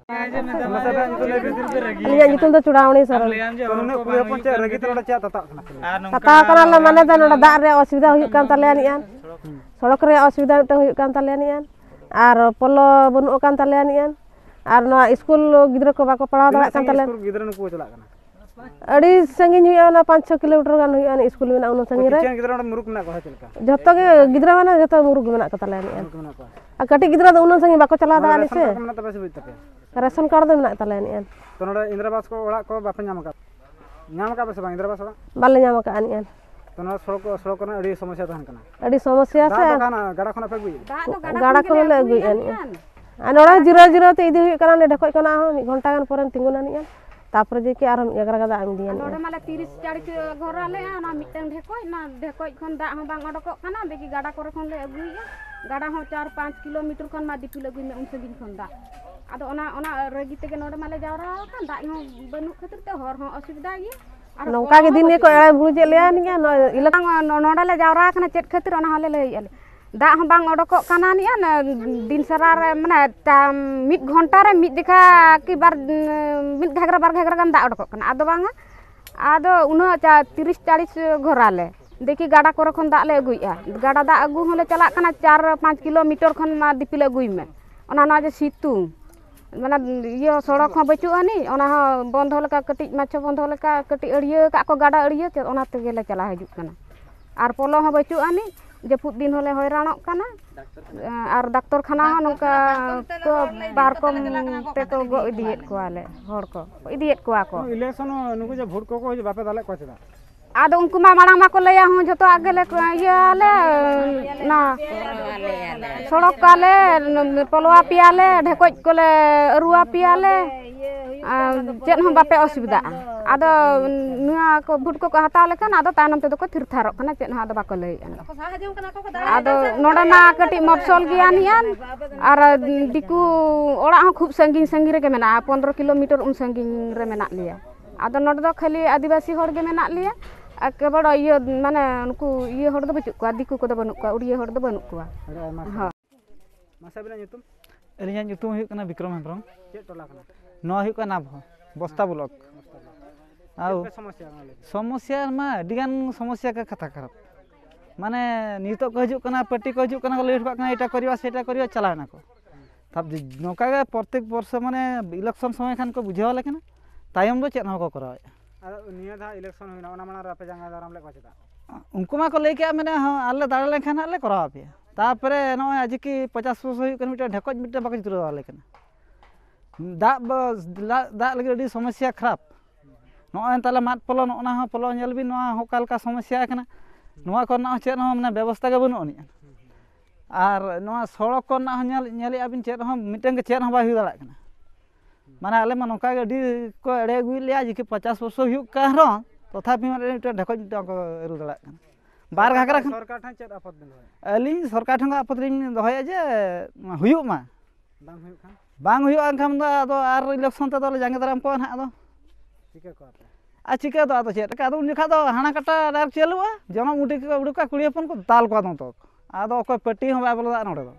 ᱟᱹᱞᱤᱧᱟᱜ ᱧᱩᱛᱩᱢ ᱫᱚ ᱪᱩᱲᱟᱢᱚᱬᱤ ᱥᱚᱨᱮᱱ᱾ ᱱᱩᱱᱟᱹᱜ ᱠᱩᱲᱤ ᱦᱚᱯᱚᱱ ᱪᱮᱫ ᱨᱟᱹᱜᱤ ᱛᱮ ᱱᱚᱰᱮ ᱪᱮᱫ ᱛᱟᱛᱟᱜ ᱠᱟᱱᱟ ᱠᱷᱟᱹᱞᱤ? ᱛᱟᱛᱟᱣ ᱠᱟᱱᱟᱞᱮ ᱢᱟᱱᱮ ᱫᱚ ᱱᱚᱰᱮ ᱫᱟᱜ ᱨᱮᱭᱟᱜ ᱚᱥᱩᱵᱤᱫᱷᱟ ᱦᱩᱭᱩᱜ ᱠᱟᱱ ᱛᱟᱞᱮᱭᱟ ᱱᱤᱭᱟᱹ, ᱥᱚᱲᱚᱠ ᱨᱮᱭᱟᱜ ᱚᱥᱩᱵᱤᱫᱷᱟ ᱢᱤᱫᱴᱟᱝ ᱦᱩᱭᱩᱜ ᱠᱟᱱ ᱛᱟᱞᱮᱭᱟ ᱱᱤᱭᱟᱹ, ᱟᱨ ᱯᱚᱞᱚ ᱵᱟᱹᱱᱩᱜ ᱟᱠᱟᱱ ᱛᱟᱞᱮᱭᱟ ᱱᱤᱭᱟᱹ, ᱟᱨ ᱱᱚᱣᱟ ᱥᱠᱩᱞ ᱜᱤᱫᱽᱨᱟᱹ ᱠᱚ ᱵᱟᱠᱚ ᱯᱟᱲᱦᱟᱣ ᱫᱟᱲᱮᱭᱟᱜ ᱠᱟᱱ ᱥᱟᱺᱜᱤᱧ ᱛᱟᱞᱮᱭᱟ᱾ ᱥᱠᱩᱞ ᱜᱤᱫᱽᱨᱟᱹ ᱱᱩᱠᱩ ᱠᱚ ᱪᱟᱞᱟᱜ ᱠᱟᱱᱟ? ᱟᱹᱰᱤ ᱥᱟᱺᱜᱤᱧ ᱦᱩᱭᱩᱜᱼᱟ, ᱚᱱᱟ ᱯᱟᱸᱪ ᱪᱷᱚ ᱠᱤᱞᱳᱢᱤᱴᱟᱨ ᱜᱟᱱ ᱦᱩᱭᱩᱜᱼᱟ ᱥᱠᱩᱞ ᱢᱮᱱᱟᱜᱼᱟ ᱩᱱᱟᱹᱜ ᱛᱚ ᱥᱟᱺᱜᱤᱧ ᱨᱮ᱾ ᱠᱤᱪᱷᱩ ᱜᱟᱱ ᱜᱤᱫᱽᱨᱟᱹ ᱱᱚᱰᱮ ᱢᱩᱨᱩᱠ ᱢᱮᱱᱟᱜ ᱠᱚᱣᱟ ᱪᱮᱫ ᱞᱮᱠᱟ? ᱡᱚᱛᱚ ᱜᱮ ᱜᱤᱫᱽᱨᱟᱹ ᱢᱟᱱᱮ ᱡᱚᱛᱚ ᱢᱩᱨᱩᱠ ᱜᱮ ᱢᱮᱱᱟᱜ ᱠᱚ ᱛᱟᱞᱮᱭᱟ ᱱᱤᱭᱟᱹ᱾ ᱢᱩᱨᱩᱠ ᱢᱮᱱᱟᱜ ᱠᱚᱣᱟ᱾ ᱟᱨ ᱠᱟᱹᱴᱤᱡ ᱜᱤᱫᱽᱨᱟᱹ ᱫᱚ ᱩᱱᱟᱹᱜ ᱥᱟᱺᱜᱤᱧ ᱵᱟᱠᱚ ᱪᱟᱞᱟᱣ ᱱᱚᱰᱮ ᱫᱟᱲᱮᱭᱟᱜᱼᱟ ᱨᱮᱥᱚᱱ ᱥᱮ᱾ ᱠᱟᱨᱰ ᱠᱚ ᱢᱮᱱᱟᱜ ᱛᱟᱯᱮᱭᱟ ᱥᱮ ᱵᱟᱹᱱᱩᱜ ᱛᱟᱯᱮᱭᱟ? ᱨᱮᱥᱚᱱ ᱠᱟᱨᱰ ᱫᱚ ᱢᱮᱱᱟᱜ ᱛᱟᱞᱮᱭᱟ ᱱᱤᱭᱟᱹ᱾ ᱛᱚ ᱱᱚᱰᱮ ᱤᱱᱫᱨᱟ ᱟᱵᱟᱥ ᱠᱚ ᱚᱲᱟᱜ ᱠᱚ ᱵᱟᱯᱮ ᱧᱟᱢ ᱟᱠᱟᱫ? ᱧᱟᱢ ᱟᱠᱟᱫ ᱯᱮ ᱥᱮ ᱵᱟᱝ ᱤᱱᱫᱨᱟ ᱟᱵᱟᱥ ᱚᱲᱟᱜ? ᱵᱟᱞᱮ ᱧᱟᱢ ᱟᱠᱟᱫᱼᱟ ᱱᱤᱭᱟᱹ᱾ ᱛᱚ ᱱᱚᱣᱟ ᱥᱚᱲᱚᱠ ᱥᱚᱲᱚᱠ ᱠᱚᱨᱮᱱᱟᱜ ᱟᱹᱰᱤ ᱥᱚᱢᱚᱥᱥᱟ ᱛᱟᱦᱮᱱ ᱠᱟᱱᱟ᱾ ᱟᱹᱰᱤ ᱥᱚᱢᱚᱥᱥᱟ ᱥᱮ᱾ ᱫᱟᱜ ᱫᱚ ᱚᱠᱟ ᱠᱷᱚᱱᱟᱜ ᱜᱟᱰᱟ ᱠᱷᱚᱱᱟᱜ ᱯᱮ ᱟᱹᱜᱩᱭᱮᱫᱼᱟ? ᱫᱟᱜ ᱫᱚ ᱜᱟᱰᱟ ᱠᱷᱚᱱ ᱞᱮ ᱟᱹᱜᱩᱭᱮᱫᱼᱟ ᱱᱤᱭᱟᱹ᱾ ᱟᱨ ᱱᱚᱰᱮ ᱡᱤᱨᱟᱹᱣ ᱡᱤᱨᱟᱹᱣ ᱛᱮ ᱤᱫᱤ ᱦᱩᱭᱩᱜ ᱠᱟᱱᱟ, ᱚᱸᱰᱮ ᱰᱷᱮᱠᱚᱡ ᱠᱷᱚᱱᱟᱜ ᱦᱚᱸ ᱢᱤᱫ ᱜᱷᱚᱱᱴᱟ ᱜᱟᱱ ᱯᱚᱨᱮᱢ ᱛᱤᱸᱜᱩᱱᱟ ᱱᱤᱭᱟᱹ᱾ ᱛᱟᱨᱯᱚᱨᱮ ᱡᱮ ᱠᱤ ᱟᱨᱦᱚᱸ ᱢᱤᱫ ᱜᱷᱟᱜᱽᱨᱟ ᱠᱟᱛᱮ ᱫᱟᱜ ᱮᱢ ᱤᱫᱤᱭᱟ ᱱᱚᱰᱮ ᱱᱤᱭᱟᱹ᱾ ᱢᱟᱞᱮ ᱛᱤᱨᱤᱥ ᱪᱟᱲᱤᱥ ᱜᱷᱚᱨᱟ ᱞᱮᱜᱼᱟ, ᱚᱱᱟ ᱢᱤᱫᱴᱟᱝ ᱰᱷᱮᱠᱚᱡ, ᱚᱱᱟ ᱰᱷᱮᱠᱚᱡ ᱠᱷᱚᱱ ᱫᱟᱜ ᱦᱚᱸ ᱵᱟᱝ ᱚᱰᱚᱠᱚᱜ ᱠᱟᱱᱟ᱾ ᱫᱮᱠᱷᱤ ᱜᱟᱰᱟ ᱠᱚᱨᱮ ᱠᱷᱚᱱ ᱞᱮ ᱟᱹᱜᱩᱭᱮᱫᱼᱟ, ᱜᱟᱰᱟ ᱦᱚᱸ ᱪᱟᱨ ᱯᱟᱸᱪ ᱠᱤᱞᱳᱢᱤᱴᱟᱨ ᱠᱷᱚᱱ ᱢᱟ ᱫᱤᱯᱤᱞ ᱟᱹᱜᱩᱭ ᱢᱮ ᱩᱱ ᱥᱟᱺᱜᱤᱧ ᱠᱷᱚᱱ ᱫᱟᱜ᱾ ᱟᱫᱚ ᱚᱱᱟ ᱚᱱᱟ ᱨᱟᱹᱜᱤ ᱛᱮᱜᱮ ᱱᱚᱰᱮ ᱢᱟᱞᱮ ᱡᱟᱣᱨᱟ ᱟᱠᱟᱱ, ᱫᱟᱜ ᱦᱚᱸ ᱵᱟᱹᱱᱩᱜ ᱠᱷᱟᱹᱛᱤᱨ ᱛᱮ ᱦᱚᱨ ᱦᱚᱸ ᱚᱥᱩᱵᱤᱫᱷᱟ ᱜᱮᱭᱟ᱾ ᱟᱨ ᱱᱚᱝᱠᱟ ᱜᱮ ᱫᱤᱱ ᱜᱮᱠᱚ ᱮᱲᱮ ᱵᱩᱨᱩᱡᱮᱫ ᱞᱮᱭᱟ ᱱᱤᱭᱟᱹ, ᱱᱚᱣᱟ ᱮᱞᱟᱠᱟ᱾ ᱵᱟᱝ, ᱱᱚ- ᱱᱚᱰᱮ ᱞᱮ ᱡᱟᱣᱨᱟ ᱟᱠᱟᱱᱟ ᱪᱮᱫ ᱠᱷᱟᱹᱛᱤᱨ, ᱚᱱᱟ ᱦᱚᱸᱞᱮ ᱞᱟᱹᱭᱮᱫᱼᱟ ᱞᱮ᱾ ᱫᱟᱜ ᱦᱚᱸ ᱵᱟᱝ ᱚᱰᱚᱠᱚᱜ ᱠᱟᱱᱟ ᱱᱤᱭᱟᱹ, ᱱᱚ- ᱫᱤᱱ ᱥᱟᱨᱟ ᱨᱮ ᱢᱟᱱᱮ ᱪᱟ- ᱢᱤᱫ ᱜᱷᱚᱱᱴᱟ ᱨᱮ ᱢᱤᱫ ᱡᱮᱠᱷᱟ ᱠᱤ ᱵᱟᱨ, ᱢᱤᱫ ᱜᱷᱟᱜᱽᱨᱟ ᱵᱟᱨ ᱜᱷᱟᱜᱽᱨᱟ ᱜᱟᱱ ᱫᱟᱜ ᱚᱰᱚᱠᱚᱜ ᱠᱟᱱᱟ, ᱟᱫᱚ ᱵᱟᱝᱟ, ᱟᱫᱚ ᱩᱱᱟᱹᱜ ᱪᱟ- ᱛᱤᱨᱤᱥ ᱪᱟᱲᱤᱥ ᱜᱷᱚᱨᱟ ᱞᱮ ᱫᱮᱠᱷᱤ ᱜᱟᱰᱟ ᱠᱚᱨᱮ ᱠᱷᱚᱱ ᱫᱟᱜ ᱞᱮ ᱟᱹᱜᱩᱭᱮᱫᱼᱟ᱾ ᱜᱟᱰᱟ ᱫᱟᱜ ᱟᱹᱜᱩ ᱦᱚᱸᱞᱮ ᱪᱟᱞᱟᱜ ᱠᱟᱱᱟ, ᱪᱟᱨ ᱯᱟᱸᱪ ᱠᱤᱞᱳᱢᱤᱴᱟᱨ ᱠᱷᱚᱱ ᱢᱟ ᱫᱤᱯᱤᱞ ᱟᱹᱜᱩᱭ ᱢᱮ᱾ ᱚᱱᱟ ᱱᱚᱣᱟ ᱡᱮ ᱥᱤᱛᱩᱝ, ᱢᱟᱱᱮ ᱤᱭᱟᱹ ᱥᱚᱲᱚᱠ ᱦᱚᱸ ᱵᱟᱹᱪᱩᱜ ᱟᱹᱱᱤᱡ, ᱚᱱᱟ ᱦᱚᱸ ᱵᱚᱱᱫᱷᱚ ᱞᱮᱠᱟ, ᱠᱟᱹᱴᱤᱡ ᱢᱟᱪᱷᱟ ᱵᱚᱱᱫᱷᱚ ᱞᱮᱠᱟ, ᱠᱟᱹᱴᱤᱡ ᱟᱹᱲᱭᱟᱹ ᱠᱟᱜ ᱠᱚ ᱜᱟᱰᱟ ᱟᱹᱲᱭᱟᱹ, ᱪᱮᱫ ᱚᱱᱟ ᱛᱮᱜᱮ ᱞᱮ ᱪᱟᱞᱟᱣ ᱦᱤᱡᱩᱜ ᱠᱟᱱᱟ᱾ ᱟᱨ ᱯᱚᱞᱚ ᱦᱚᱸ ᱵᱟᱹᱪᱩᱜ ᱟᱹᱱᱤᱡ, ᱡᱟᱹᱯᱩᱫ ᱫᱤᱱ ᱦᱚᱸᱞᱮ ᱦᱚᱭᱨᱟᱱᱚᱜ ᱠᱟᱱᱟ᱾ ᱟᱨ ᱰᱟᱠᱛᱚᱨ ᱠᱷᱟᱱᱟ ᱦᱚᱸ ᱱᱚᱝᱠᱟ ᱠᱚ ᱯᱟᱨᱠᱚᱢ ᱛᱮᱠᱚ ᱜᱚᱜ ᱤᱫᱤᱭᱮᱫ ᱠᱚᱣᱟᱞᱮ, ᱦᱚᱲ ᱠᱚ ᱤᱫᱤᱭᱮᱫ ᱠᱚᱣᱟ ᱠᱚ᱾ ᱤᱞᱮᱠᱥᱚᱱ ᱦᱚᱸ ᱱᱩᱠᱩ ᱡᱮ ᱵᱷᱳᱴ ᱠᱚᱠᱚ ᱦᱤᱡᱩᱜ, ᱵᱟᱯᱮ ᱫᱟᱞᱮᱫ ᱠᱚᱣᱟ ᱪᱮᱫᱟᱜ? ᱟᱫᱚ ᱩᱱᱠᱩ ᱢᱟ ᱢᱟᱲᱟᱝ ᱢᱟᱠᱚ ᱞᱟᱹᱭᱟ, ᱦᱚᱸ ᱡᱷᱚᱛᱚᱣᱟᱜ ᱜᱮᱞᱮ ᱤᱭᱟᱹ ᱟᱞᱮ, ᱚᱱᱟ ᱥᱚᱲᱚᱠ ᱟᱞᱮ, ᱯᱚᱞᱣᱟ ᱯᱮᱭᱟᱞᱮ, ᱰᱷᱮᱠᱚᱡ ᱠᱚᱞᱮ ᱟᱹᱨᱩᱣᱟ ᱯᱮᱭᱟᱞᱮ, ᱟᱨ ᱪᱮᱫ ᱦᱚᱸ ᱵᱟᱯᱮ ᱚᱥᱩᱵᱤᱫᱷᱟᱜᱼᱟ᱾ ᱟᱫᱚ ᱱᱚᱣᱟ ᱠᱚ ᱵᱷᱳᱴ ᱠᱚᱠᱚ ᱦᱟᱛᱟᱣ ᱞᱮᱠᱷᱟᱱ ᱟᱫᱚ ᱛᱟᱭᱱᱚᱢ ᱛᱮᱫᱚ ᱠᱚ ᱛᱷᱤᱨ ᱛᱷᱟᱨᱚᱜ ᱠᱟᱱᱟ, ᱪᱮᱫ ᱦᱚᱸ ᱟᱫᱚ ᱵᱟᱠᱚ ᱞᱟᱹᱭᱮᱫᱼᱟ᱾ ᱟᱫᱚ ᱱᱚᱰᱮ ᱢᱟ ᱠᱟᱹᱴᱤᱡ ᱢᱚᱯᱥᱚᱞ ᱜᱮᱭᱟ ᱱᱤᱭᱟᱹ, ᱟᱨ ᱫᱤᱠᱩ ᱚᱲᱟᱜ ᱦᱚᱸ ᱠᱷᱩᱵ ᱥᱟᱺᱜᱤᱧ ᱥᱟᱺᱜᱤᱧ ᱨᱮᱜᱮ ᱢᱮᱱᱟᱜᱼᱟ, ᱯᱚᱱᱨᱚ ᱠᱤᱞᱳᱢᱤᱴᱟᱨ ᱩᱱ ᱥᱟᱺᱜᱤᱧ ᱨᱮ ᱢᱮᱱᱟᱜ ᱞᱮᱭᱟ᱾ ᱟᱫᱚ ᱱᱚᱰᱮ ᱫᱚ ᱠᱷᱟᱹᱞᱤ ᱟᱹᱫᱤᱵᱟᱹᱥᱤ ᱦᱚᱲ ᱜᱮ ᱢᱮᱱᱟᱜ ᱞᱮᱭᱟ, ᱟᱨ ᱠᱮᱵᱚᱞ ᱤᱭᱟᱹ, ᱢᱟᱱᱮ ᱱᱩᱠᱩ ᱤᱭᱟᱹ ᱦᱚᱲ ᱫᱚ ᱵᱟᱹᱪᱩᱜ ᱠᱚᱣᱟ, ᱫᱤᱠᱩ ᱠᱚᱫᱚ ᱵᱟᱹᱱᱩᱜ ᱠᱚᱣᱟ, ᱩᱲᱤᱭᱟᱹ ᱦᱚᱲ ᱫᱚ ᱵᱟᱹᱱᱩᱜ ᱠᱚᱣᱟ᱾ ᱟᱹᱰᱤ ᱟᱭᱢᱟ ᱥᱟᱨᱦᱟᱣ᱾ ᱦᱳᱭ᱾ ᱢᱟᱥᱮ ᱟᱹᱵᱤᱱᱟᱜ ᱧᱩᱛᱩᱢ? ᱟᱹᱞᱤᱧᱟᱜ ᱧᱩᱛᱩᱢ ᱦᱩᱭᱩᱜ ᱠᱟᱱᱟ ᱵᱤᱠᱨᱚᱢ ᱦᱮᱢᱵᱨᱚᱢ᱾ ᱪᱮᱫ ᱴᱚᱞᱟ ᱠᱟᱱᱟ? ᱱᱚᱣᱟ ᱦᱩᱭᱩᱜ ᱠᱟᱱᱟ ᱱᱟᱵᱷᱚ, ᱵᱚᱥᱛᱟ ᱵᱞᱚᱠ᱾ ᱟᱨ ᱪᱮᱫ ᱯᱮ ᱥᱚᱢᱚᱥᱥᱟ ᱠᱟᱱᱟ ᱞᱟᱹᱭ ᱵᱤᱱ? ᱥᱚᱢᱚᱥᱥᱟ ᱢᱟ ᱟᱹᱰᱤ ᱜᱟᱱ ᱥᱚᱢᱚᱥᱥᱟ ᱜᱮ, ᱠᱟᱛᱷᱟ ᱠᱷᱟᱨᱟᱯ᱾ ᱢᱟᱱᱮ ᱱᱤᱛᱚᱜ ᱠᱚ ᱦᱤᱡᱩᱜ ᱠᱟᱱᱟ, ᱯᱟᱹᱴᱤ ᱠᱚ ᱦᱤᱡᱩᱜ ᱠᱟᱱᱟ, ᱠᱚ ᱞᱟᱹᱭ ᱦᱚᱴᱚ ᱠᱟᱜ ᱠᱟᱱᱟ, ᱮᱴᱟ ᱠᱚᱨᱤᱵᱟ, ᱥᱮᱴᱟ ᱠᱚᱨᱤᱵᱟ, ᱪᱟᱞᱟᱣ ᱮᱱᱟ ᱠᱚ᱾ ᱛᱟᱵ ᱡᱩ-, ᱱᱚᱝᱠᱟ ᱜᱮ ᱯᱨᱚᱛᱮᱠ ᱵᱚᱨᱥᱚ ᱢᱟᱱᱮ ᱤᱞᱮᱠᱥᱚᱱ ᱥᱚᱢᱚᱭ ᱠᱷᱟᱱ ᱠᱚ ᱵᱩᱡᱷᱟᱹᱣ ᱟᱞᱮ ᱠᱟᱱᱟ, ᱛᱟᱭᱚᱢ ᱫᱚ ᱪᱮᱫ ᱦᱚᱸ ᱵᱟᱠᱚ ᱠᱚᱨᱟᱣᱮᱫᱼᱟ᱾ ᱟᱫᱚ ᱱᱤᱭᱟᱹ ᱫᱷᱟᱣ ᱤᱞᱮᱠᱥᱚᱱ ᱦᱩᱭᱱᱟ, ᱚᱱᱟ ᱢᱟᱲᱟᱝ ᱨᱮ ᱟᱯᱮ ᱡᱟᱸᱜᱟ ᱫᱟᱨᱟᱢ ᱞᱮᱫ ᱠᱚᱣᱟ ᱪᱮᱫᱟᱜ? ᱩᱱᱠᱩ ᱢᱟᱠᱚ ᱞᱟᱹᱭ ᱠᱮᱜᱼᱟ, ᱢᱟᱱᱮ, ᱦᱚᱸ, ᱟᱞᱮ ᱫᱟᱲᱮ ᱞᱮᱱᱠᱷᱟᱱ ᱦᱟᱸᱜ ᱞᱮ ᱠᱚᱨᱟᱣ ᱟᱯᱮᱭᱟ᱾ ᱛᱟᱨᱯᱚᱨᱮ ᱱᱚᱜᱼᱚᱭ ᱟᱡᱮ ᱠᱤ ᱯᱚᱪᱟᱥ ᱵᱚᱨᱥᱚ ᱦᱩᱭᱩᱜ ᱠᱟᱱᱟ, ᱢᱤᱫᱴᱮᱱ ᱰᱷᱮᱠᱚᱡ ᱢᱤᱫᱴᱮᱱ ᱵᱟᱠᱚ ᱡᱩᱛᱨᱟᱹᱣ ᱟᱞᱮ ᱠᱟᱱᱟ᱾ ᱫᱟᱜ ᱵᱟ-, ᱫᱟᱜ, ᱫᱟᱜ ᱞᱟᱹᱜᱤᱫ ᱟᱹᱰᱤ ᱥᱚᱢᱚᱥᱥᱟ ᱠᱷᱟᱨᱟᱯ᱾ ᱱᱚᱜᱼᱚᱭ ᱛᱟᱦᱞᱮ ᱢᱟᱫ ᱯᱚᱞᱚ, ᱱᱚᱜᱼᱚ ᱱᱟ ᱦᱚᱸ ᱯᱚᱞᱚ, ᱧᱮᱞ ᱵᱤᱱ ᱱᱚᱣᱟ ᱦᱚᱸ ᱚᱠᱟ ᱞᱮᱠᱟ ᱥᱚᱢᱚᱥᱥᱟ ᱟᱠᱟᱱᱟ᱾ ᱱᱚᱣᱟ ᱠᱚᱨᱮᱱᱟᱜ ᱦᱚᱸ ᱪᱮᱫ ᱦᱚᱸ ᱢᱟᱱᱮ ᱵᱮᱵᱚᱥᱛᱷᱟ ᱜᱮ ᱵᱟᱹᱱᱩᱜ ᱟᱹᱱᱤᱡ᱾ ᱟᱨ ᱱᱚᱣᱟ ᱥᱚᱲᱚᱠ ᱠᱚᱨᱮᱱᱟᱜ ᱦᱚᱸ ᱧᱮᱞ, ᱧᱮᱞᱮᱫᱼᱟ ᱵᱤᱱ, ᱪᱮᱫ ᱦᱚᱸ ᱢᱤᱫᱴᱮᱱ ᱜᱮ ᱪᱮᱫ ᱦᱚᱸ ᱵᱟᱭ ᱦᱩᱭ ᱫᱟᱲᱮᱭᱟᱜ ᱠᱟᱱᱟ᱾ ᱢᱟᱱᱮ ᱟᱞᱮ ᱢᱟ ᱱᱚᱝᱠᱟ ᱜᱮ ᱟᱹᱰᱤ ᱠᱚ ᱮᱲᱮ ᱟᱹᱜᱩᱭᱮᱫ ᱞᱮᱭᱟ ᱡᱮ ᱠᱤ ᱯᱚᱪᱟᱥ ᱵᱚᱨᱥᱚ ᱦᱩᱭᱩᱜ ᱠᱟᱱ ᱨᱮᱦᱚᱸ ᱛᱚᱛᱷᱟᱯᱤ ᱢᱤᱫᱴᱮᱱ ᱰᱷᱮᱠᱚᱡ ᱢᱤᱫᱴᱮᱱ ᱵᱟᱠᱚ ᱟᱹᱨᱩ ᱫᱟᱲᱮᱭᱟᱜ ᱠᱟᱱᱟ᱾ ᱵᱟᱨ ᱜᱷᱟᱜᱽᱨᱟ ᱠᱷᱚᱱ ᱥᱚᱨᱠᱟᱨ ᱴᱷᱮᱱ ᱪᱮᱫ ᱟᱯᱚᱛ ᱵᱮᱱ ᱫᱚᱦᱚᱭᱟ? ᱟᱹᱞᱤᱧ ᱥᱚᱨᱠᱟᱨ ᱴᱷᱮᱱ ᱠᱷᱚᱱ ᱟᱯᱚᱛ ᱞᱤᱧ ᱫᱚᱦᱚᱭᱟ ᱡᱮ ᱦᱩᱭᱩᱜ ᱢᱟ᱾ ᱵᱟᱝ ᱦᱩᱭᱩᱜ ᱠᱷᱟᱱ? ᱵᱟᱝ ᱦᱩᱭᱩᱜᱼᱟ, ᱮᱱᱠᱷᱟᱱ ᱫᱚ ᱟᱫᱚ ᱟᱨ ᱤᱞᱮᱠᱥᱚᱱ ᱛᱮᱫᱚ ᱞᱮ ᱡᱟᱸᱜᱮ ᱫᱟᱨᱟᱢ ᱠᱚᱣᱟ ᱱᱟᱦᱟᱜ ᱟᱫᱚ᱾ ᱪᱤᱠᱟᱹ ᱠᱚᱣᱟ ᱯᱮ? ᱟᱨ ᱪᱤᱠᱟᱹ ᱫᱚ ᱟᱫᱚ ᱪᱮᱫ ᱞᱮᱠᱟ, ᱟᱫᱚ ᱩᱱ ᱡᱚᱠᱷᱟᱡ ᱫᱚ ᱦᱟᱱᱟ ᱠᱟᱴᱟ direct ᱪᱟᱹᱞᱩᱜᱼᱟ, ᱡᱚᱱᱚᱜ ᱜᱩᱴᱤ ᱠᱚ ᱩᱰᱩᱠᱟ, ᱠᱩᱲᱤ ᱦᱚᱯᱚᱱ ᱠᱚ ᱫᱟᱞ ᱠᱚᱣᱟ ᱫᱚᱱᱛᱚ᱾ ᱟᱫᱚ ᱚᱠᱚᱭ ᱯᱟᱹᱴᱤ ᱦᱚᱸ ᱵᱟᱭ ᱵᱚᱞᱚ ᱫᱟᱲᱮᱭᱟᱜᱼᱟ ᱱᱚᱰᱮ ᱫᱚ᱾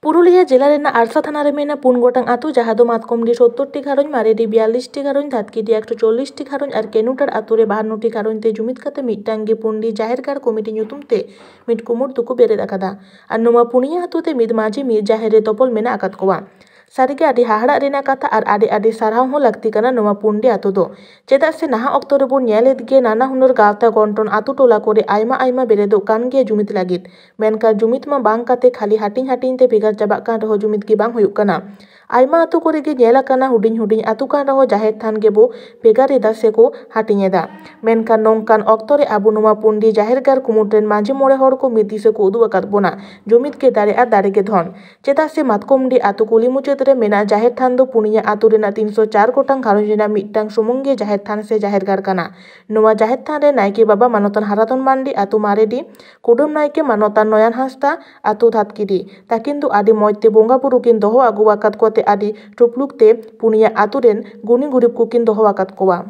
ᱯᱩᱨᱩᱞᱤᱭᱟᱹ ᱡᱮᱞᱟ ᱨᱮᱱᱟᱜ ᱟᱲᱥᱟ ᱛᱷᱟᱱᱟ ᱨᱮ ᱢᱮᱱᱟᱜ ᱯᱩᱱ ᱜᱚᱴᱟᱝ ᱟᱹᱛᱩ, ᱡᱟᱦᱟᱸ ᱫᱚ ᱢᱟᱛᱠᱚᱢᱰᱤ ᱥᱚᱛᱛᱚᱨ ᱴᱤ ᱜᱷᱟᱨᱚᱸᱡᱽ, ᱢᱟᱨᱮᱰᱤ ᱵᱤᱭᱟᱞᱞᱤᱥ ᱴᱤ ᱜᱷᱟᱨᱚᱸᱡᱽ, ᱫᱷᱟᱛᱠᱤᱰᱤ ᱮᱠᱥᱚ ᱪᱚᱞᱞᱤᱥ ᱴᱤ ᱜᱷᱟᱨᱚᱸᱡᱽ ᱟᱨ ᱠᱮᱱᱩᱴᱟᱲ ᱟᱹᱛᱩ ᱨᱮ ᱵᱟᱦᱟᱱᱱᱚ ᱴᱤ ᱜᱷᱟᱨᱚᱸᱡᱽ ᱛᱮ ᱡᱩᱢᱤᱫ ᱠᱟᱛᱮ ᱢᱤᱫᱴᱟᱝ ᱜᱮ ᱯᱩᱱᱰᱤ ᱡᱟᱦᱮᱨ ᱜᱟᱲ ᱠᱚᱢᱤᱴᱤ ᱧᱩᱛᱩᱢ ᱛᱮ ᱢᱤᱫ ᱠᱩᱢᱩᱴ ᱫᱚᱠᱚ ᱵᱮᱨᱮᱫ ᱟᱠᱟᱫᱟ᱾ ᱟᱨ ᱱᱚᱣᱟ ᱯᱩᱱᱭᱟᱹ ᱟᱹᱛᱩ ᱛᱮ ᱢᱤᱫ ᱢᱟᱹᱡᱷᱤ, ᱢᱤᱫ ᱡᱟᱦᱮᱨ ᱨᱮ ᱛᱚᱯᱚᱞ ᱢᱮᱱᱟᱜ ᱟᱠᱟᱫ ᱠᱚᱣᱟ᱾ ᱥᱟᱹᱨᱤᱜᱮ ᱟᱹᱰᱤ ᱦᱟᱦᱟᱲᱟᱜ ᱨᱮᱱᱟᱜ ᱠᱟᱛᱷᱟ ᱟᱨ ᱟᱹᱰᱤ ᱟᱹᱰᱤ ᱥᱟᱨᱦᱟᱣ ᱦᱚᱸ ᱞᱟᱹᱠᱛᱤ ᱠᱟᱱᱟ ᱱᱚᱣᱟ ᱯᱩᱱᱰᱤ ᱟᱛᱳ ᱫᱚ᱾ ᱪᱮᱫᱟᱜ ᱥᱮ ᱱᱟᱦᱟᱜ ᱚᱠᱛᱚ ᱨᱮᱵᱚᱱ ᱧᱮᱞᱮᱫ ᱜᱮ ᱱᱟᱱᱟ ᱦᱩᱱᱟᱹᱨ ᱜᱟᱶᱛᱟ ᱜᱚᱱᱴᱚᱱ ᱟᱛᱳ ᱴᱚᱞᱟ ᱠᱚᱨᱮ ᱟᱭᱢᱟ ᱟᱭᱢᱟ ᱵᱮᱨᱮᱫᱚᱜ ᱠᱟᱱ ᱜᱮᱭᱟ ᱡᱩᱢᱤᱫ ᱞᱟᱹᱜᱤᱫ᱾ ᱢᱮᱱᱠᱷᱟᱱ ᱡᱩᱢᱤᱫ ᱢᱟ ᱵᱟᱝ ᱠᱟᱛᱮ ᱠᱷᱟᱹᱞᱤ ᱦᱟᱹᱴᱤᱧ ᱦᱟᱹᱴᱤᱧ ᱛᱮ ᱵᱷᱮᱜᱟᱨ ᱪᱟᱵᱟᱜ ᱠᱟᱱ ᱨᱮᱦᱚᱸ ᱡᱩᱢᱤᱫ ᱜᱮ ᱵᱟᱝ ᱦᱩᱭᱩᱜ ᱠᱟᱱᱟ᱾ ᱟᱭᱢᱟ ᱟᱛᱳ ᱠᱚᱨᱮ ᱜᱮ ᱧᱮᱞ ᱟᱠᱟᱱᱟ ᱦᱩᱰᱤᱧ ᱦᱩᱰᱤᱧ ᱟᱛᱳ ᱠᱟᱱ ᱨᱮᱦᱚᱸ ᱡᱟᱦᱮᱨ ᱛᱷᱟᱱ ᱜᱮᱵᱚ ᱵᱷᱮᱜᱟᱨ ᱮᱫᱟ ᱥᱮᱠᱚ ᱦᱟᱹᱴᱤᱧ ᱮᱫᱟ᱾ ᱢᱮᱱᱠᱷᱟᱱ ᱱᱚᱝᱠᱟᱱ ᱚᱠᱛᱚ ᱨᱮ ᱟᱵᱚ ᱱᱚᱣᱟ ᱯᱩᱱᱰᱤ ᱡᱟᱦᱮᱨ ᱜᱟᱲ ᱠᱩᱢᱩᱴ ᱨᱮᱱ ᱢᱟᱹᱡᱷᱤ ᱢᱚᱬᱮ ᱦᱚᱲ ᱠᱚ ᱢᱤᱫ ᱫᱤᱥᱟᱹ ᱠᱚ ᱩᱫᱩᱜ ᱟᱠᱟᱫ ᱵᱚᱱᱟ, ᱡᱩᱢᱤᱫ ᱜᱮ ᱫᱟᱲᱮ ᱟᱨ ᱫᱟᱲᱮ ᱜᱮ ᱫᱷᱚᱱ᱾ ᱪᱮᱫᱟᱜ ᱥᱮ ᱢᱟᱛᱠᱚᱢᱰᱤ ᱟᱛᱳ ᱠᱩᱞᱦᱤ ᱢᱩᱪᱟᱹᱫ ᱨᱮ ᱢᱮᱱᱟᱜ ᱡᱟᱦᱮᱨ ᱛᱷᱟᱱ ᱫᱚ ᱯᱩᱱᱭᱟᱹ ᱟᱛᱳ ᱨᱮᱱᱟᱜ ᱛᱤᱱᱥᱚ ᱪᱟᱨ ᱜᱚᱴᱟᱝ ᱜᱷᱟᱨᱚᱸᱡᱽ ᱨᱮᱱᱟᱜ ᱢᱤᱫᱴᱟᱝ ᱥᱩᱢᱩᱝ ᱜᱮ ᱡᱟᱦᱮᱨ ᱛᱷᱟᱱ ᱥᱮ ᱡᱟᱦᱮᱨ ᱜᱟᱲ ᱠᱟᱱᱟ᱾ ᱱᱚᱣᱟ ᱡᱟᱦᱮᱨ ᱛᱷᱟᱱ ᱨᱮ ᱱᱟᱭᱠᱮ ᱵᱟᱵᱟ ᱢᱟᱱᱚᱛᱟᱱ ᱦᱟᱨᱟᱫᱷᱚᱱ ᱢᱟᱱᱰᱤ, ᱟᱛᱳ ᱢᱟᱨᱮᱰᱤ, ᱠᱩᱰᱟᱹᱢ ᱱᱟᱭᱠᱮ ᱢᱟᱱᱚᱛᱟᱱ ᱱᱚᱭᱟᱱ ᱦᱟᱸᱥᱫᱟ, ᱟᱛᱳ ᱫᱷᱟᱛᱠᱤᱰᱤ᱾ ᱛᱟᱹᱠᱤᱱ ᱫᱚ ᱟᱹᱰᱤ ᱢᱚᱡᱽ ᱛᱮ ᱵᱚᱸᱜᱟ ᱵᱩᱨᱩ ᱠᱤᱱ ᱫᱚᱦᱚ ᱟᱹᱜᱩ ᱟᱠᱟᱫ ᱠᱚᱛᱮ ᱟᱹᱰᱤ ᱴᱩᱯᱞᱩᱠ ᱛᱮ ᱯᱩᱱᱭᱟᱹ ᱟᱛᱳ ᱨᱮᱱ ᱜᱩᱱᱤ ᱜᱩᱨᱤᱵ ᱠᱚᱠᱤᱱ ᱫᱚᱦᱚ ᱟᱠᱟᱫ ᱠᱚᱣᱟ᱾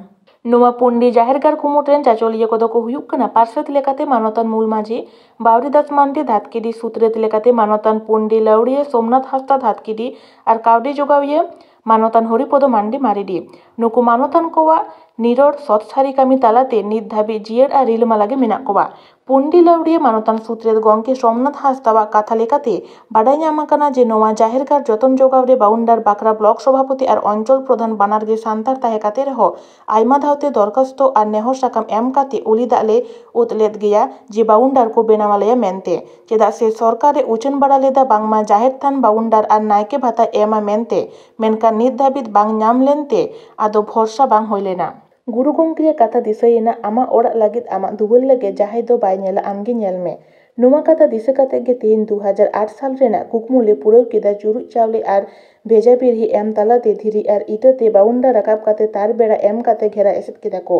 ᱱᱚᱣᱟ ᱯᱩᱱᱰᱤ ᱡᱟᱦᱮᱨ ᱜᱟᱲ ᱠᱩᱢᱩᱴ ᱨᱮᱱ ᱪᱟᱪᱚᱞᱤᱭᱟᱹ ᱠᱚᱫᱚ ᱠᱚ ᱦᱩᱭᱩᱜ ᱠᱟᱱᱟ ᱯᱟᱨᱥᱮᱛ ᱞᱮᱠᱟᱛᱮ ᱢᱟᱱᱚᱛᱟᱱ ᱢᱩᱞ ᱢᱟᱹᱡᱷᱤ ᱵᱟᱣᱨᱤ ᱫᱟᱥ ᱢᱟᱱᱰᱤ, ᱫᱷᱟᱛᱠᱤᱰᱤ ᱥᱩᱛᱨᱮᱛ ᱞᱮᱠᱟᱛᱮ ᱢᱟᱱᱚᱛᱟᱱ ᱯᱩᱱᱰᱤ ᱞᱟᱹᱣᱲᱤᱭᱟᱹ ᱥᱳᱢᱱᱟᱛᱷ ᱦᱟᱸᱥᱫᱟ ᱫᱷᱟᱛᱠᱤᱰᱤ ᱟᱨ ᱠᱟᱹᱣᱰᱤ ᱡᱚᱜᱟᱣᱤᱭᱟᱹ ᱢᱟᱱᱚᱛᱟᱱ ᱦᱚᱨᱤᱯᱚᱫᱚ ᱢᱟᱱᱰᱤ ᱢᱟᱨᱮᱰᱤ᱾ ᱱᱩᱠᱩ ᱢᱟᱱᱚᱛᱟᱱ ᱠᱚᱣᱟᱜ ᱱᱤᱨᱚᱲ ᱥᱚᱛ ᱥᱟᱹᱨᱤ ᱠᱟᱹᱢᱤ ᱛᱟᱞᱟᱛᱮ ᱱᱤᱛ ᱫᱷᱟᱹᱵᱤᱡ ᱡᱤᱭᱟᱹᱲ ᱟᱨ ᱨᱤᱞᱟᱹᱢᱟᱞᱟ ᱜᱮ ᱢᱮᱱᱟᱜ ᱠᱚᱣᱟ᱾ ᱯᱩᱱᱰᱤ ᱞᱟᱹᱣᱲᱤᱭᱟᱹ ᱢᱟᱱᱚᱛᱟᱱ ᱥᱩᱛᱨᱮᱛ ᱜᱚᱢᱠᱮ ᱥᱳᱢᱱᱟᱛᱷ ᱦᱟᱸᱥᱫᱟᱣᱟᱜ ᱠᱟᱛᱷᱟ ᱞᱮᱠᱟᱛᱮ ᱵᱟᱰᱟᱭ ᱧᱟᱢ ᱟᱠᱟᱱᱟ ᱡᱮ ᱱᱚᱣᱟ ᱡᱟᱦᱮᱨ ᱜᱟᱲ ᱡᱚᱛᱚᱱ ᱡᱚᱜᱟᱣ ᱨᱮ ᱵᱟᱣᱩᱱᱰᱟᱨ ᱵᱟᱠᱷᱨᱟ ᱵᱞᱚᱠ ᱥᱚᱵᱷᱟᱯᱚᱛᱤ ᱟᱨ ᱚᱧᱪᱚᱞ ᱯᱨᱚᱫᱷᱟᱱ ᱵᱟᱱᱟᱨ ᱜᱮ ᱥᱟᱱᱛᱟᱲ ᱛᱟᱦᱮᱸ ᱠᱟᱛᱮ ᱨᱮᱦᱚᱸ ᱟᱭᱢᱟ ᱫᱷᱟᱣᱛᱮ ᱫᱚᱨᱠᱷᱟᱥᱛᱚ ᱟᱨ ᱱᱮᱦᱚᱨ ᱥᱟᱠᱟᱢ ᱮᱢ ᱠᱟᱛᱮ ᱩᱞᱤ ᱫᱟᱜ ᱞᱮ ᱩᱫ ᱞᱮᱫ ᱜᱮᱭᱟ ᱡᱮ ᱵᱟᱣᱩᱱᱰᱟᱨ ᱠᱚ ᱵᱮᱱᱟᱣ ᱟᱞᱮᱭᱟ ᱢᱮᱱᱛᱮ᱾ ᱪᱮᱫᱟᱜ ᱥᱮ ᱥᱚᱨᱠᱟᱨ ᱮ ᱩᱪᱷᱟᱹᱱ ᱵᱟᱲᱟ ᱞᱮᱫᱟ ᱵᱟᱝᱢᱟ ᱡᱟᱦᱮᱨ ᱛᱷᱟᱱ ᱵᱟᱣᱩᱱᱰᱟᱨ ᱟᱨ ᱱᱟᱭᱠᱮ ᱵᱷᱟᱛᱟᱭ ᱮᱢᱟ ᱢᱮᱱᱛᱮ, ᱢᱮᱱᱠᱷᱟᱱ ᱱᱤᱛ ᱫᱷᱟᱹᱵᱤᱡ ᱵᱟᱝ ᱧᱟᱢ ᱞᱮᱱᱛᱮ ᱟᱫᱚ ᱵᱷᱚᱨᱥᱟ ᱵᱟᱝ ᱦᱩᱭ ᱞᱮᱱᱟ᱾ ᱜᱩᱨᱩ ᱜᱚᱢᱠᱮᱭᱟᱜ ᱠᱟᱛᱷᱟ ᱫᱤᱥᱟᱹᱭᱮᱱᱟ, "ᱟᱢᱟᱜ ᱚᱲᱟᱜ ᱞᱟᱹᱜᱤᱫ ᱟᱢᱟᱜ ᱫᱩᱣᱟᱹᱨ ᱞᱟᱹᱜᱤᱫ ᱡᱟᱦᱟᱸᱭ ᱫᱚ ᱵᱟᱭ ᱧᱮᱞᱟ, ᱟᱢᱜᱮ ᱧᱮᱞ ᱢᱮ᱾" ᱱᱚᱣᱟ ᱠᱟᱛᱷᱟ ᱫᱤᱥᱟᱹ ᱠᱟᱛᱮ ᱜᱮ ᱛᱮᱦᱮᱧ ᱫᱩ ᱦᱟᱡᱟᱨ ᱟᱴ ᱥᱟᱞ ᱨᱮᱱᱟᱜ ᱠᱩᱠᱢᱩ ᱞᱮ ᱯᱩᱨᱟᱹᱣ ᱠᱮᱫᱟ᱾ ᱪᱩᱨᱩᱡ ᱪᱟᱣᱞᱮ ᱟᱨ ᱵᱷᱮᱡᱟ ᱵᱤᱨᱦᱤ ᱮᱢ ᱛᱟᱞᱟᱛᱮ ᱫᱷᱤᱨᱤ ᱟᱨ ᱤᱴᱟᱹ ᱛᱮ ᱵᱟᱣᱩᱱᱰᱟᱨ ᱨᱟᱠᱟᱵ ᱠᱟᱛᱮ ᱛᱟᱨ ᱵᱮᱲᱟ ᱮᱢ ᱠᱟᱛᱮ ᱜᱷᱮᱨᱟ ᱮᱥᱮᱫ ᱠᱮᱫᱟ ᱠᱚ᱾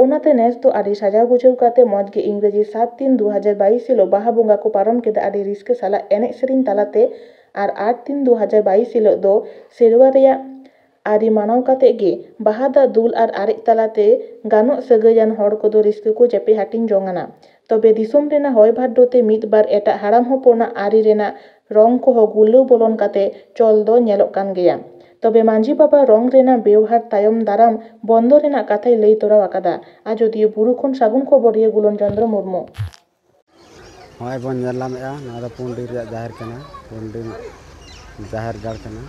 ᱚᱱᱟᱛᱮ ᱱᱮᱥ ᱫᱚ ᱟᱹᱰᱤ ᱥᱟᱡᱟᱣ ᱜᱩᱡᱷᱟᱹᱣ ᱠᱟᱛᱮ ᱢᱚᱡᱽ ᱜᱮ ᱤᱝᱨᱮᱡᱤ ᱥᱟᱛ ᱛᱤᱱ ᱫᱩ ᱦᱟᱡᱟᱨ ᱵᱟᱭᱤᱥ ᱦᱤᱞᱳᱜ ᱵᱟᱦᱟ ᱵᱚᱸᱜᱟ ᱠᱚ ᱯᱟᱨᱚᱢ ᱠᱮᱫᱟ ᱟᱹᱰᱤ ᱨᱟᱹᱥᱠᱟᱹ ᱥᱟᱞᱟᱜ ᱮᱱᱮᱡ ᱥᱮᱨᱮᱧ ᱛᱟᱞᱟᱛᱮ᱾ ᱟᱨ ᱟᱴ ᱛᱤᱱ ᱫᱩ ᱦᱟᱡᱟᱨ ᱵᱟᱭᱤᱥ ᱦᱤᱞᱳᱜ ᱫᱚ ᱥᱮᱨᱣᱟ ᱨᱮᱭᱟᱜ ᱟᱹᱨᱤ ᱢᱟᱱᱟᱣ ᱠᱟᱛᱮ ᱜᱮ ᱵᱟᱦᱟ ᱫᱟᱜ ᱫᱩᱞ ᱟᱨ ᱟᱨᱮᱡ ᱛᱟᱞᱟᱛᱮ ᱜᱟᱱᱚᱜ ᱥᱟᱹᱜᱟᱹᱭᱟᱱ ᱦᱚᱲ ᱠᱚᱫᱚ ᱨᱟᱹᱥᱠᱟᱹ ᱠᱚ ᱪᱟᱯᱮ ᱦᱟᱹᱴᱤᱧ ᱡᱚᱝ ᱟᱱᱟ᱾ ᱛᱚᱵᱮ ᱫᱤᱥᱚᱢ ᱨᱮᱱᱟᱜ ᱦᱚᱭ ᱵᱷᱟᱨᱰᱳ ᱛᱮ ᱢᱤᱫ ᱵᱟᱨ ᱮᱴᱟᱜ ᱦᱟᱲᱟᱢ ᱦᱚᱯᱚᱱᱟᱜ ᱟᱹᱨᱤ ᱨᱮᱱᱟᱜ ᱨᱚᱝ ᱠᱚᱦᱚᱸ ᱜᱩᱞᱟᱹᱣ ᱵᱚᱞᱚᱱ ᱠᱟᱛᱮ ᱪᱚᱞ ᱫᱚ ᱧᱮᱞᱚᱜ ᱠᱟᱱ ᱜᱮᱭᱟ᱾ ᱛᱚᱵᱮ ᱢᱟᱹᱡᱷᱤ ᱵᱟᱵᱟ ᱨᱚᱝ ᱨᱮᱱᱟᱜ ᱵᱮᱣᱦᱟᱨ ᱛᱟᱭᱚᱢ ᱫᱟᱨᱟᱢ ᱵᱚᱱᱫᱚ ᱨᱮᱱᱟᱜ ᱠᱟᱛᱷᱟᱭ ᱞᱟᱹᱭ ᱛᱚᱨᱟᱣ ᱟᱠᱟᱫᱟ᱾ ᱟᱡᱚᱫᱤᱭᱟᱹ ᱵᱩᱨᱩ ᱠᱷᱚᱱ ᱥᱟᱹᱜᱩᱱ ᱠᱷᱚᱵᱚᱨᱤᱭᱟᱹ ᱜᱩᱞᱚᱱ ᱪᱚᱸᱫᱽᱨᱚ ᱢᱩᱨᱢᱩ᱾ ᱱᱚᱜᱼᱚᱭ ᱵᱚᱱ ᱧᱮᱞ ᱧᱟᱢᱮᱫᱼᱟ, ᱱᱚᱣᱟ ᱫᱚ ᱯᱩᱸᱰᱤ ᱨᱮᱭᱟᱜ ᱡᱟᱦᱮᱨ ᱠᱟᱱᱟ, ᱯᱩᱸᱰᱤ ᱡᱟᱦᱮᱨ ᱜᱟᱲ ᱠᱟᱱᱟ᱾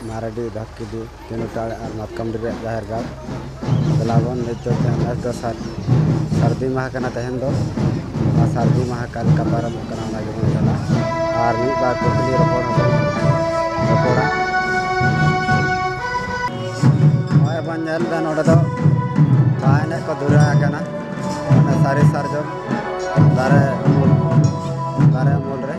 ᱢᱟᱨᱟᱰᱤ, ᱫᱷᱟᱯᱠᱤᱰᱤ, ᱛᱤᱱᱩᱴᱟᱲ ᱟᱨ ᱢᱟᱛᱠᱚᱢᱰᱤ ᱨᱮᱭᱟᱜ ᱡᱟᱦᱮᱨ ᱜᱟᱲ᱾ ᱫᱮᱞᱟ ᱵᱚᱱ ᱱᱤᱛ ᱫᱚ ᱛᱮᱦᱮᱧ ᱱᱮᱥ ᱫᱚ ᱥᱟᱨ-, ᱥᱟᱹᱨᱫᱤ ᱢᱟᱦᱟ ᱠᱟᱱᱟ ᱛᱮᱦᱮᱧ ᱫᱚ᱾ ᱚᱱᱟ ᱥᱟᱹᱨᱫᱤ ᱢᱟᱦᱟ ᱚᱠᱟ ᱞᱮᱠᱟ ᱯᱟᱨᱚᱢᱚᱜ ᱠᱟᱱᱟ ᱚᱱᱟ ᱜᱮᱵᱚᱱ ᱧᱮᱞᱟ᱾ ᱟᱨ ᱢᱤᱫ ᱵᱟᱨ ᱠᱩᱠᱞᱤ ᱨᱚᱯᱚᱲ ᱦᱚᱸᱵᱚᱱ ᱨᱚᱯᱚᱲᱟ᱾ ᱱᱚᱜᱼᱚᱭ ᱵᱚᱱ ᱧᱮᱞ ᱮᱫᱟ ᱱᱚᱰᱮ ᱫᱚ ᱵᱟᱦᱟ ᱮᱱᱮᱡ ᱠᱚ ᱫᱷᱩᱨᱟᱹᱣ ᱟᱠᱟᱱᱟ᱾ ᱚᱱᱟ ᱥᱟᱹᱨᱤ ᱥᱟᱨᱡᱚᱢ ᱫᱟᱨᱮ ᱩᱢᱩᱞ, ᱫᱟᱨᱮ ᱩᱢᱩᱞ ᱨᱮ᱾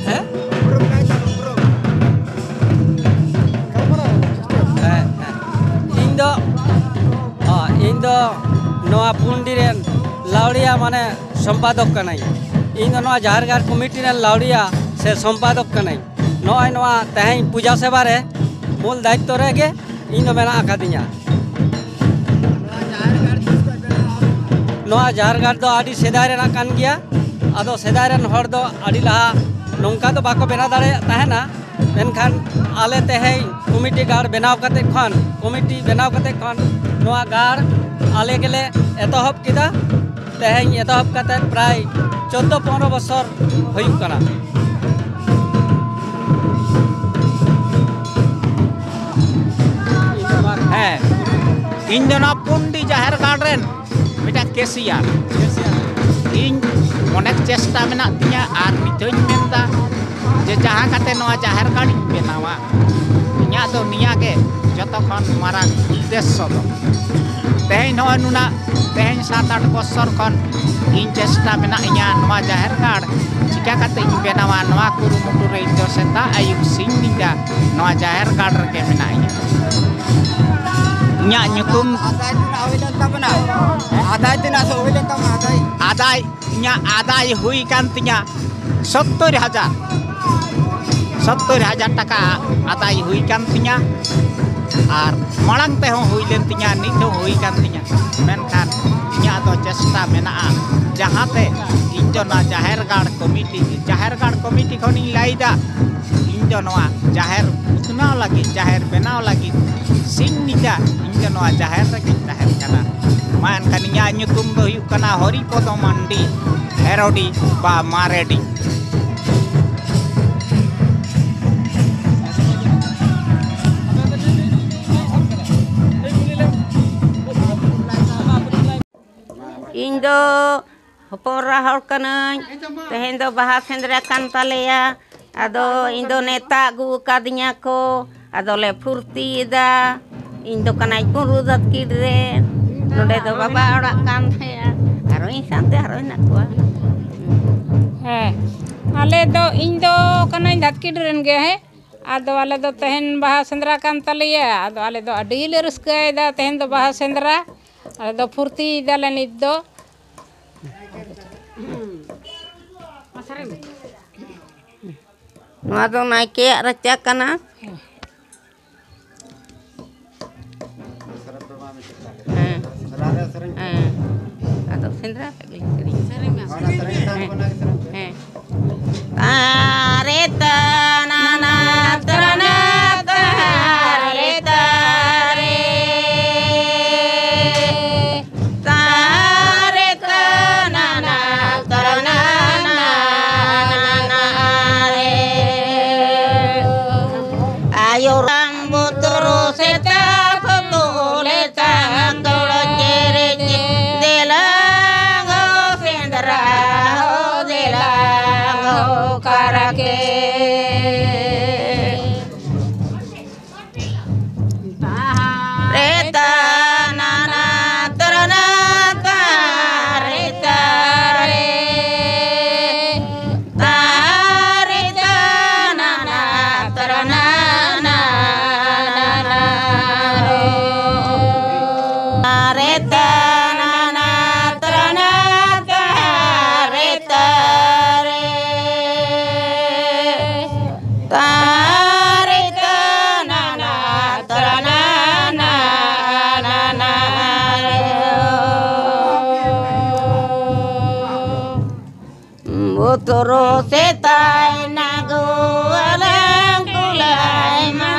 ᱦᱮᱸ? ᱦᱮᱸ, ᱦᱮᱸ᱾ ᱤᱧ ᱫᱚ, ᱦᱚᱸ, ᱤᱧ ᱫᱚ ᱱᱚᱣᱟ ᱯᱩᱱᱰᱤ ᱨᱮᱱ ᱞᱟᱣᱲᱤᱭᱟ, ᱢᱟᱱᱮ ᱥᱚᱢᱯᱟᱫᱚᱠ ᱠᱟᱹᱱᱟᱹᱧ᱾ ᱤᱧ ᱫᱚ ᱱᱚᱣᱟ ᱡᱟᱦᱮᱨ ᱜᱟᱲ ᱠᱚᱢᱤᱴᱤ ᱨᱮᱱ ᱞᱟᱣᱲᱤᱭᱟ ᱥᱮ ᱥᱚᱢᱯᱟᱫᱚᱠ ᱠᱟᱹᱱᱟᱹᱧ᱾ ᱱᱚᱜᱼᱚᱭ ᱱᱚᱣᱟ ᱛᱮᱦᱮᱧ ᱯᱩᱡᱟ ᱥᱮᱵᱟ ᱨᱮ ᱢᱩᱞ ᱫᱟᱭᱤᱛᱛᱚ ᱨᱮᱜᱮ ᱤᱧ ᱫᱚ ᱢᱮᱱᱟᱜ ᱟᱠᱟᱫᱤᱧᱟ᱾ ᱱᱚᱣᱟ ᱡᱟᱦᱮᱨ ᱜᱟᱲ ᱫᱚ ᱟᱹᱰᱤ ᱥᱮᱫᱟᱭ ᱨᱮᱱᱟᱜ ᱠᱟᱱ ᱜᱮᱭᱟ᱾ ᱟᱫᱚ ᱥᱮᱫᱟᱭ ᱨᱮᱱ ᱦᱚᱲ ᱫᱚ ᱟᱹᱰᱤ ᱞᱟᱦᱟ ᱱᱚᱝᱠᱟ ᱫᱚ ᱵᱟᱠᱚ ᱵᱮᱱᱟᱣ ᱫᱟᱲᱮᱭᱟᱜ ᱛᱟᱦᱮᱱᱟ᱾ ᱢᱮᱱᱠᱷᱟᱱ ᱟᱞᱮ ᱛᱮᱦᱮᱧ ᱠᱚᱢᱤᱴᱤ ᱜᱟᱲ ᱵᱮᱱᱟᱣ ᱠᱟᱛᱮ ᱠᱷᱚᱱ, ᱠᱚᱢᱤᱴᱤ ᱵᱮᱱᱟᱣ ᱠᱟᱛᱮ ᱠᱷᱚᱱ ᱱᱚᱣᱟ ᱜᱟᱲ ᱟᱞᱮ ᱜᱮᱞᱮ ᱮᱛᱚᱦᱚᱵ ᱠᱮᱫᱟ᱾ ᱛᱮᱦᱮᱧ ᱮᱛᱚᱦᱚᱵ ᱠᱟᱛᱮ ᱯᱨᱟᱭ ᱪᱳᱫᱽᱫᱳ ᱯᱚᱱᱨᱚ ᱵᱚᱪᱷᱚᱨ ᱦᱩᱭᱩᱜ ᱠᱟᱱᱟ᱾ ᱦᱮᱸ, ᱤᱧ ᱫᱚ ᱱᱚᱣᱟ ᱯᱩᱱᱰᱤ ᱡᱟᱦᱮᱨ ᱜᱟᱲ ᱨᱮᱱ ᱢᱤᱫᱴᱟᱝ ᱠᱮᱥᱤᱭᱟᱨ᱾ ᱤᱧ ᱚᱱᱮᱠ ᱪᱮᱥᱴᱟ ᱢᱮᱱᱟᱜ ᱛᱤᱧᱟᱹ ᱟᱨ ᱱᱤᱛ ᱦᱚᱸᱧ ᱢᱮᱱᱫᱟ ᱡᱮ ᱡᱟᱦᱟᱸ ᱠᱟᱛᱮ ᱱᱚᱣᱟ ᱡᱟᱦᱮᱨ ᱜᱟᱲᱤᱧ ᱵᱮᱱᱟᱣᱟ, ᱤᱧᱟᱹᱜ ᱫᱚ ᱱᱤᱭᱟᱹ ᱜᱮ ᱡᱚᱛᱚ ᱠᱷᱚᱱ ᱢᱟᱨᱟᱝ ᱩᱫᱽᱫᱮᱥᱥᱚ ᱫᱚ᱾ ᱛᱮᱦᱮᱧ ᱱᱚᱜᱼᱚᱭ ᱱᱩᱱᱟᱹᱜ, ᱛᱮᱦᱮᱧ ᱥᱟᱛ ᱟᱴ ᱵᱚᱪᱷᱚᱨ ᱠᱷᱚᱱ ᱤᱧ ᱪᱮᱥᱴᱟ ᱢᱮᱱᱟᱜ ᱤᱧᱟᱹ ᱱᱚᱣᱟ ᱡᱟᱦᱮᱨ ᱜᱟᱲ ᱪᱤᱠᱟ ᱠᱟᱛᱮ ᱤᱧ ᱵᱮᱱᱟᱣᱟ᱾ ᱱᱚᱣᱟ ᱠᱩᱨᱩᱢᱩᱴᱩ ᱨᱮ ᱤᱧ ᱫᱚ ᱥᱮᱛᱟᱜ ᱟᱹᱭᱩᱵ ᱥᱤᱧ ᱧᱤᱫᱟᱹ ᱱᱚᱣᱟ ᱡᱟᱦᱮᱨ ᱜᱟᱲ ᱨᱮᱜᱮ ᱢᱮᱱᱟᱜ ᱤᱧᱟᱹ᱾ ᱤᱧᱟᱹᱜ ᱧᱩᱛᱩᱢ ᱟᱫᱟᱭ ᱛᱤᱱᱟᱹᱜ ᱦᱩᱭ ᱞᱮᱱ ᱛᱟᱵᱚᱱᱟ? ᱟᱫᱟᱭ ᱛᱤᱱᱟᱹᱜ ᱦᱩᱭ ᱞᱮᱱ ᱛᱟᱵᱚᱱᱟ? ᱟᱫᱟᱭ ᱟᱫᱟᱭ, ᱤᱧᱟᱹᱜ ᱟᱫᱟᱭ ᱦᱩᱭ ᱠᱟᱱ ᱛᱤᱧᱟᱹ ᱥᱚᱛᱛᱚᱨ ᱦᱟᱡᱟᱨ᱾ ᱥᱚᱛᱛᱚᱨ ᱦᱟᱡᱟᱨ ᱴᱟᱠᱟ ᱟᱫᱟᱭ ᱦᱩᱭ ᱠᱟᱱ ᱛᱤᱧᱟᱹ᱾ ᱟᱨ ᱢᱟᱲᱟᱝ ᱛᱮᱦᱚᱸ ᱦᱩᱭ ᱞᱮᱱ ᱛᱤᱧᱟᱹ, ᱱᱤᱛ ᱦᱚᱸ ᱦᱩᱭ ᱠᱟᱱ ᱛᱤᱧᱟᱹ᱾ ᱢᱮᱱᱠᱷᱟᱱ ᱤᱧᱟᱹᱜ ᱫᱚ ᱪᱮᱥᱴᱟ ᱢᱮᱱᱟᱜᱼᱟ, ᱡᱟᱦᱟᱸᱛᱮ ᱤᱧ ᱫᱚ ᱚᱱᱟ ᱡᱟᱦᱮᱨ ᱜᱟᱲ ᱠᱚᱢᱤᱴᱤ, ᱡᱟᱦᱮᱨ ᱜᱟᱲ ᱠᱚᱢᱤᱴᱤ ᱠᱷᱚᱱᱤᱧ ᱞᱟᱹᱭᱫᱟ, ᱤᱧ ᱫᱚ ᱱᱚᱣᱟ ᱡᱟᱦᱮᱨ ᱵᱮᱱᱟᱣ ᱞᱟᱹᱜᱤᱫ, ᱡᱟᱦᱮᱨ ᱵᱮᱱᱟᱣ ᱞᱟᱹᱜᱤᱫ ᱥᱤᱧ ᱧᱤᱫᱟᱹ ᱤᱧ ᱫᱚ ᱱᱚᱣᱟ ᱡᱟᱦᱮᱨ ᱨᱮᱜᱮᱧ ᱛᱟᱦᱮᱱ ᱠᱟᱱᱟ᱾ ᱢᱟ ᱮᱱᱠᱷᱟᱱ ᱤᱧᱟᱹᱜ ᱧᱩᱛᱩᱢ ᱫᱚ ᱦᱩᱭᱩᱜ ᱠᱟᱱᱟ ᱦᱚᱨᱤᱯᱚᱫᱚ ᱢᱟᱱᱰᱤ, ᱦᱮᱨᱚᱰᱤ ᱵᱟ ᱢᱟᱨᱮᱰᱤ᱾ ᱤᱧ ᱫᱚ ᱦᱚᱯᱚᱱ ᱮᱨᱟ ᱦᱚᱲ ᱠᱟᱹᱱᱟᱹᱧ᱾ ᱛᱮᱦᱮᱧ ᱫᱚ ᱵᱟᱦᱟ ᱥᱮᱸᱫᱽᱨᱟ ᱠᱟᱱ ᱛᱟᱞᱮᱭᱟ᱾ ᱟᱫᱚ ᱤᱧ ᱫᱚ ᱱᱮᱣᱛᱟ ᱟᱹᱜᱩ ᱟᱠᱟᱫᱤᱧᱟ ᱠᱚ᱾ ᱟᱫᱚ ᱞᱮ ᱯᱷᱩᱨᱛᱤᱭᱮᱫᱟ᱾ ᱤᱧ ᱫᱚ ᱠᱟᱱᱟᱧ ᱵᱩᱨᱩ ᱫᱟᱹᱛᱠᱤᱲ ᱨᱮ᱾ ᱱᱚᱰᱮ ᱫᱚ ᱵᱟᱵᱟ ᱚᱲᱟᱜ ᱠᱟᱱ ᱛᱟᱭᱟ᱾ ᱟᱨᱚ ᱤᱧ ᱥᱟᱶᱛᱮ ᱟᱨᱚ ᱦᱮᱱᱟᱜ ᱠᱚᱣᱟ᱾ ᱦᱮᱸ, ᱟᱞᱮ ᱫᱚ, ᱤᱧ ᱫᱚ ᱠᱟᱹᱱᱟᱹᱧ ᱫᱷᱟᱛᱠᱤᱰ ᱨᱮᱱ ᱜᱮ᱾ ᱦᱮᱸ, ᱟᱫᱚ ᱟᱞᱮ ᱫᱚ ᱛᱮᱦᱮᱧ ᱵᱟᱦᱟ ᱥᱮᱸᱫᱽᱨᱟ ᱠᱟᱱ ᱛᱟᱞᱮᱭᱟ᱾ ᱟᱫᱚ ᱟᱞᱮ ᱫᱚ ᱟᱹᱰᱤ ᱞᱮ ᱨᱟᱹᱥᱠᱟᱹᱭᱮᱫᱟ ᱛᱮᱦᱮᱧ ᱫᱚ ᱵᱟᱦᱟ ᱥᱮᱸᱫᱽᱨᱟ᱾ ᱟᱞᱮ ᱫᱚ ᱯᱷᱩᱨᱛᱤᱭᱮᱫᱟᱞᱮ ᱱᱤᱛ ᱫᱚ᱾ ᱱᱚᱣᱟ ᱫᱚ ᱱᱟᱭᱠᱮᱭᱟᱜ ᱨᱟᱪᱟ ᱠᱟᱱᱟ᱾ ᱦᱮᱸ᱾ ᱦᱮᱸ᱾ ᱟᱫᱚ ᱥᱮᱸᱫᱽᱨᱟ ᱠᱟᱜ ᱜᱮ ᱥᱮᱨᱮᱧ᱾ ᱦᱮᱸ᱾ ᱦᱮᱸ᱾ ᱛᱟᱨᱮ ᱛᱟᱱᱟᱱᱟ ᱛᱟᱨᱟᱱᱟ ᱛᱟᱨᱮ ᱛᱟᱨᱮ᱾ ᱛᱟᱨᱮ ᱛᱟᱱᱟᱱᱟ ᱛᱟᱨᱟᱱᱟ ᱨᱮ᱾ ᱟᱭᱳ ᱨᱟᱢ ᱵᱚᱛᱚᱨ ᱥᱮᱛᱟ ᱠᱚ ᱛᱚᱞᱮ ᱛᱟᱢ ᱛᱚᱲ ᱪᱮᱨᱮ ᱪᱮ᱾ ᱫᱮᱞᱟ ᱜᱚ ᱥᱮᱸᱫᱽᱨᱟ ᱦᱚ ᱫᱮᱞᱟ ᱜᱚ ᱠᱟᱨᱟᱠᱮ᱾ ᱨᱮᱛᱟ ᱱᱟᱱᱟ ᱛᱚᱨᱱᱟ ᱛᱟᱨᱮ ᱛᱟᱨᱮ᱾ ᱛᱟᱨᱮ ᱛᱟᱱᱟᱱᱟ ᱛᱚᱨᱱᱟ ᱱᱟᱱᱟ ᱨᱮ᱾ ᱛᱟᱨᱮ ᱛᱟᱱᱟᱱᱟ ᱛᱚᱨᱱᱟ ᱛᱟᱨᱮ ᱛᱟᱨᱮ᱾ ᱛᱟᱨᱮ ᱛᱟᱱᱟᱱᱟ ᱛᱟᱨᱟᱱᱟᱱᱟ᱾ ᱵᱚᱛᱚᱨ ᱥᱮᱛᱟᱭ ᱱᱟᱜᱚ ᱟᱞᱟᱝ ᱠᱩᱞᱟᱭ ᱢᱟ᱾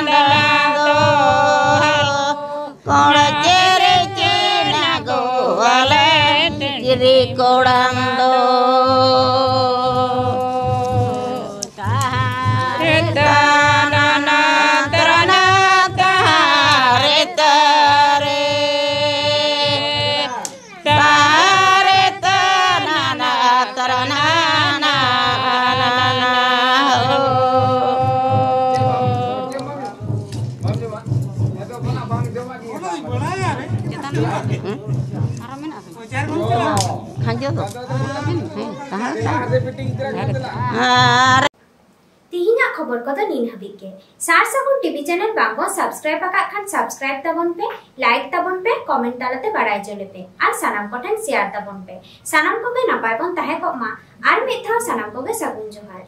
ᱨᱮ ᱠᱚᱲᱟᱢ ᱫᱚ ᱛᱟᱦᱟᱨᱮ ᱛᱟᱱᱟᱱᱟ ᱛᱟᱨᱟᱱᱟ ᱛᱟᱦᱟᱨᱮ ᱛᱟᱨᱮ ᱛᱟᱦᱟᱨᱮ ᱛᱟᱱᱟᱱᱟ ᱛᱟᱨᱟᱱᱟᱱᱟ᱾ ᱪᱮᱛᱟᱱ ᱨᱮ ᱟᱨᱚ ᱢᱮᱱᱟᱜᱼᱟ᱾ ᱠᱷᱟᱸᱡᱚ ᱫᱚ᱾ ᱦᱮᱸ, ᱛᱟᱦᱮᱸ ᱠᱷᱟᱱ᱾ ᱟᱨ ᱛᱤᱦᱤᱧᱟᱜ ᱠᱷᱚᱵᱚᱨ ᱠᱚᱫᱚ ᱱᱤᱱ ᱦᱟᱹᱵᱤᱡ ᱜᱮ᱾ ᱥᱟᱨ ᱥᱟᱹᱜᱩᱱ ᱴᱤᱵᱷᱤ ᱪᱮᱱᱮᱞ ᱵᱟᱝ ᱵᱚᱱ ᱥᱟᱵᱥᱠᱨᱟᱭᱤᱵ ᱟᱠᱟᱫ ᱠᱷᱟᱱ ᱥᱟᱵᱥᱠᱨᱟᱭᱤᱵ ᱛᱟᱵᱚᱱ ᱯᱮ, ᱞᱟᱭᱤᱠ ᱛᱟᱵᱚᱱ ᱯᱮ, ᱠᱚᱢᱮᱱᱴ ᱛᱟᱞᱟᱛᱮ ᱵᱟᱲᱟᱭ ᱦᱚᱪᱚ ᱞᱮᱯᱮ ᱟᱨ ᱥᱟᱱᱟᱢ ᱠᱚᱴᱷᱮᱱ ᱥᱮᱭᱟᱨ ᱛᱟᱵᱚᱱ ᱯᱮ᱾ ᱥᱟᱱᱟᱢ ᱠᱚᱜᱮ ᱱᱟᱯᱟᱭ ᱵᱚᱱ ᱛᱟᱦᱮᱸ ᱠᱚᱜ ᱢᱟ᱾ ᱟᱨ ᱢᱤᱫ ᱫᱷᱟᱣ ᱥᱟᱱᱟᱢ ᱠᱚᱜᱮ ᱥᱟᱹᱜᱩᱱ ᱡᱚᱦᱟᱨ᱾